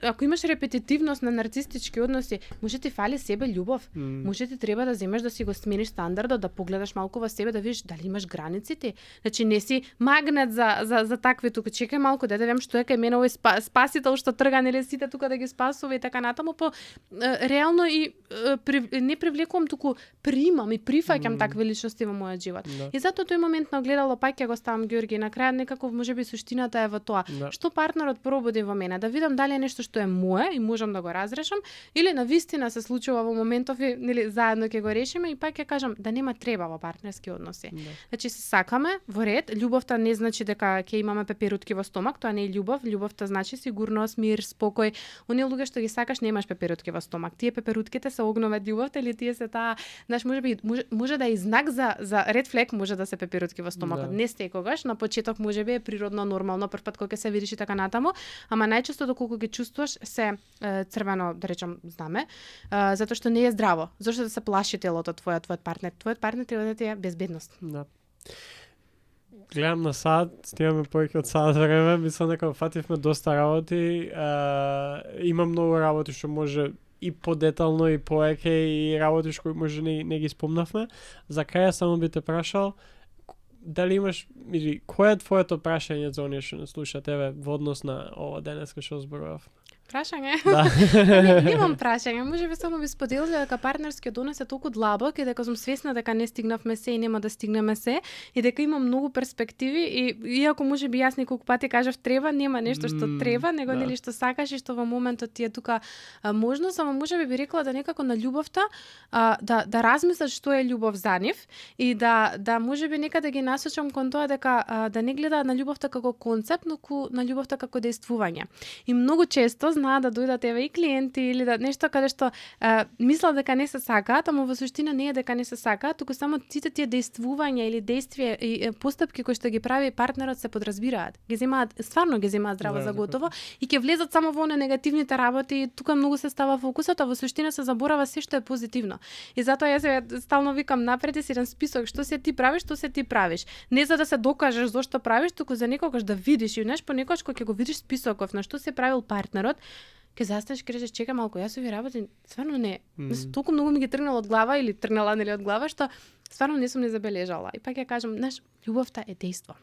ако имаш репетитивност на нарцистички односи, може ти фали себе љубов. Може ти треба да земеш да си го смениш стандардот, да погледаш малку во себе, да видиш дали имаш граници ти. Значи не си магнет за такви тука. Чекај малку, да видам што е кај мене овој спасител што трга нели сите тука да ги спасува и така натаму, по реално и не привлекувам, туку примам и прифаќам такви личности во мојот живот. И затоа тој момент на огледало пак ќе го ставам, Ѓорги, на крај некако можеби суштината е во тоа. Што партнерот пробуди во мене, да видам дали е нешто што е мое и можам да го разрешам, или навистина се случува во моментов и нели заедно ќе го решиме и пак ќе кажам да нема треба во партнерски односи. Значи се сакаме во ред, љубовта не значи дека ќе имаме пеперутки во стомак, тоа не е љубов, љубовта значи сигурност, мир, спокој. Оние луѓе што ги сакаш немаш пеперутки во стомак. Тие пеперутките се огнова љубовта или тие се таа, знаеш, може да е знак за ред флек, може да се пеперутки во стомакот. Не секогаш, на почеток можеби е природно, нормално, прв пат кога ќе се видиш и така натаму, ама најчесто доколку ги чувствуваш се црвено, да речам, знаме, затоа што не е здраво. Зошто да се плаши телото твојот партнер? Твојот партнер треба да ти е безбедност. Да. Гледам на сад, стигаме повеќе од сад време, мислам дека фативме доста работи, има многу работи што може и подетално и повеќе и работи што може не ги спомнавме. За крај само би те прашал дали имаш или кој е твоето прашање за оние што не слуша тебе во однос на ова денеска што зборував? Прашање? Да. Немам прашање, можеби само би споделила дека партнерскиот однос е толку длабок и дека сум свесна дека не стигнавме се и нема да стигнеме се и дека има многу перспективи и иако можеби јас неколку пати кажав треба, нема нешто што треба, него нели што сакаш и што во моментот ти е тука можно, само можеби би рекла да некако на љубовта да размислат што е љубов за нив и да можеби некаде ги насочам кон тоа дека да не гледаат на љубовта како концепт, но на ljubовта како дејствување. И многу често знаат да дојдат еве и клиенти или да нешто каде што мислат дека не се сакаат, ама во суштина не е дека не се сакаат, туку само сите тие дејствувања или действија и постапки кои што ги прави партнерот се подразбираат. Ги земаат, стварно ги земаат здраво за готово и ќе влезат само во негативните работи и тука многу се става фокусот, а во суштина се заборава се што е позитивно. И затоа јас стално викам напред си еден список што се ти правиш, што се ти правиш. Не за да се докажеш зошто правиш, туку за некогаш да видиш и знаеш понекогаш кога ќе го видиш списоков на што се правил партнерот, ќе застанеш и кажеш чека малку, јас овие работи стварно не, толку многу ми ги тргнало од глава или тргнала нели од глава што стварно не сум не забележала. И пак ја кажам, знаеш, љубовта е дејство.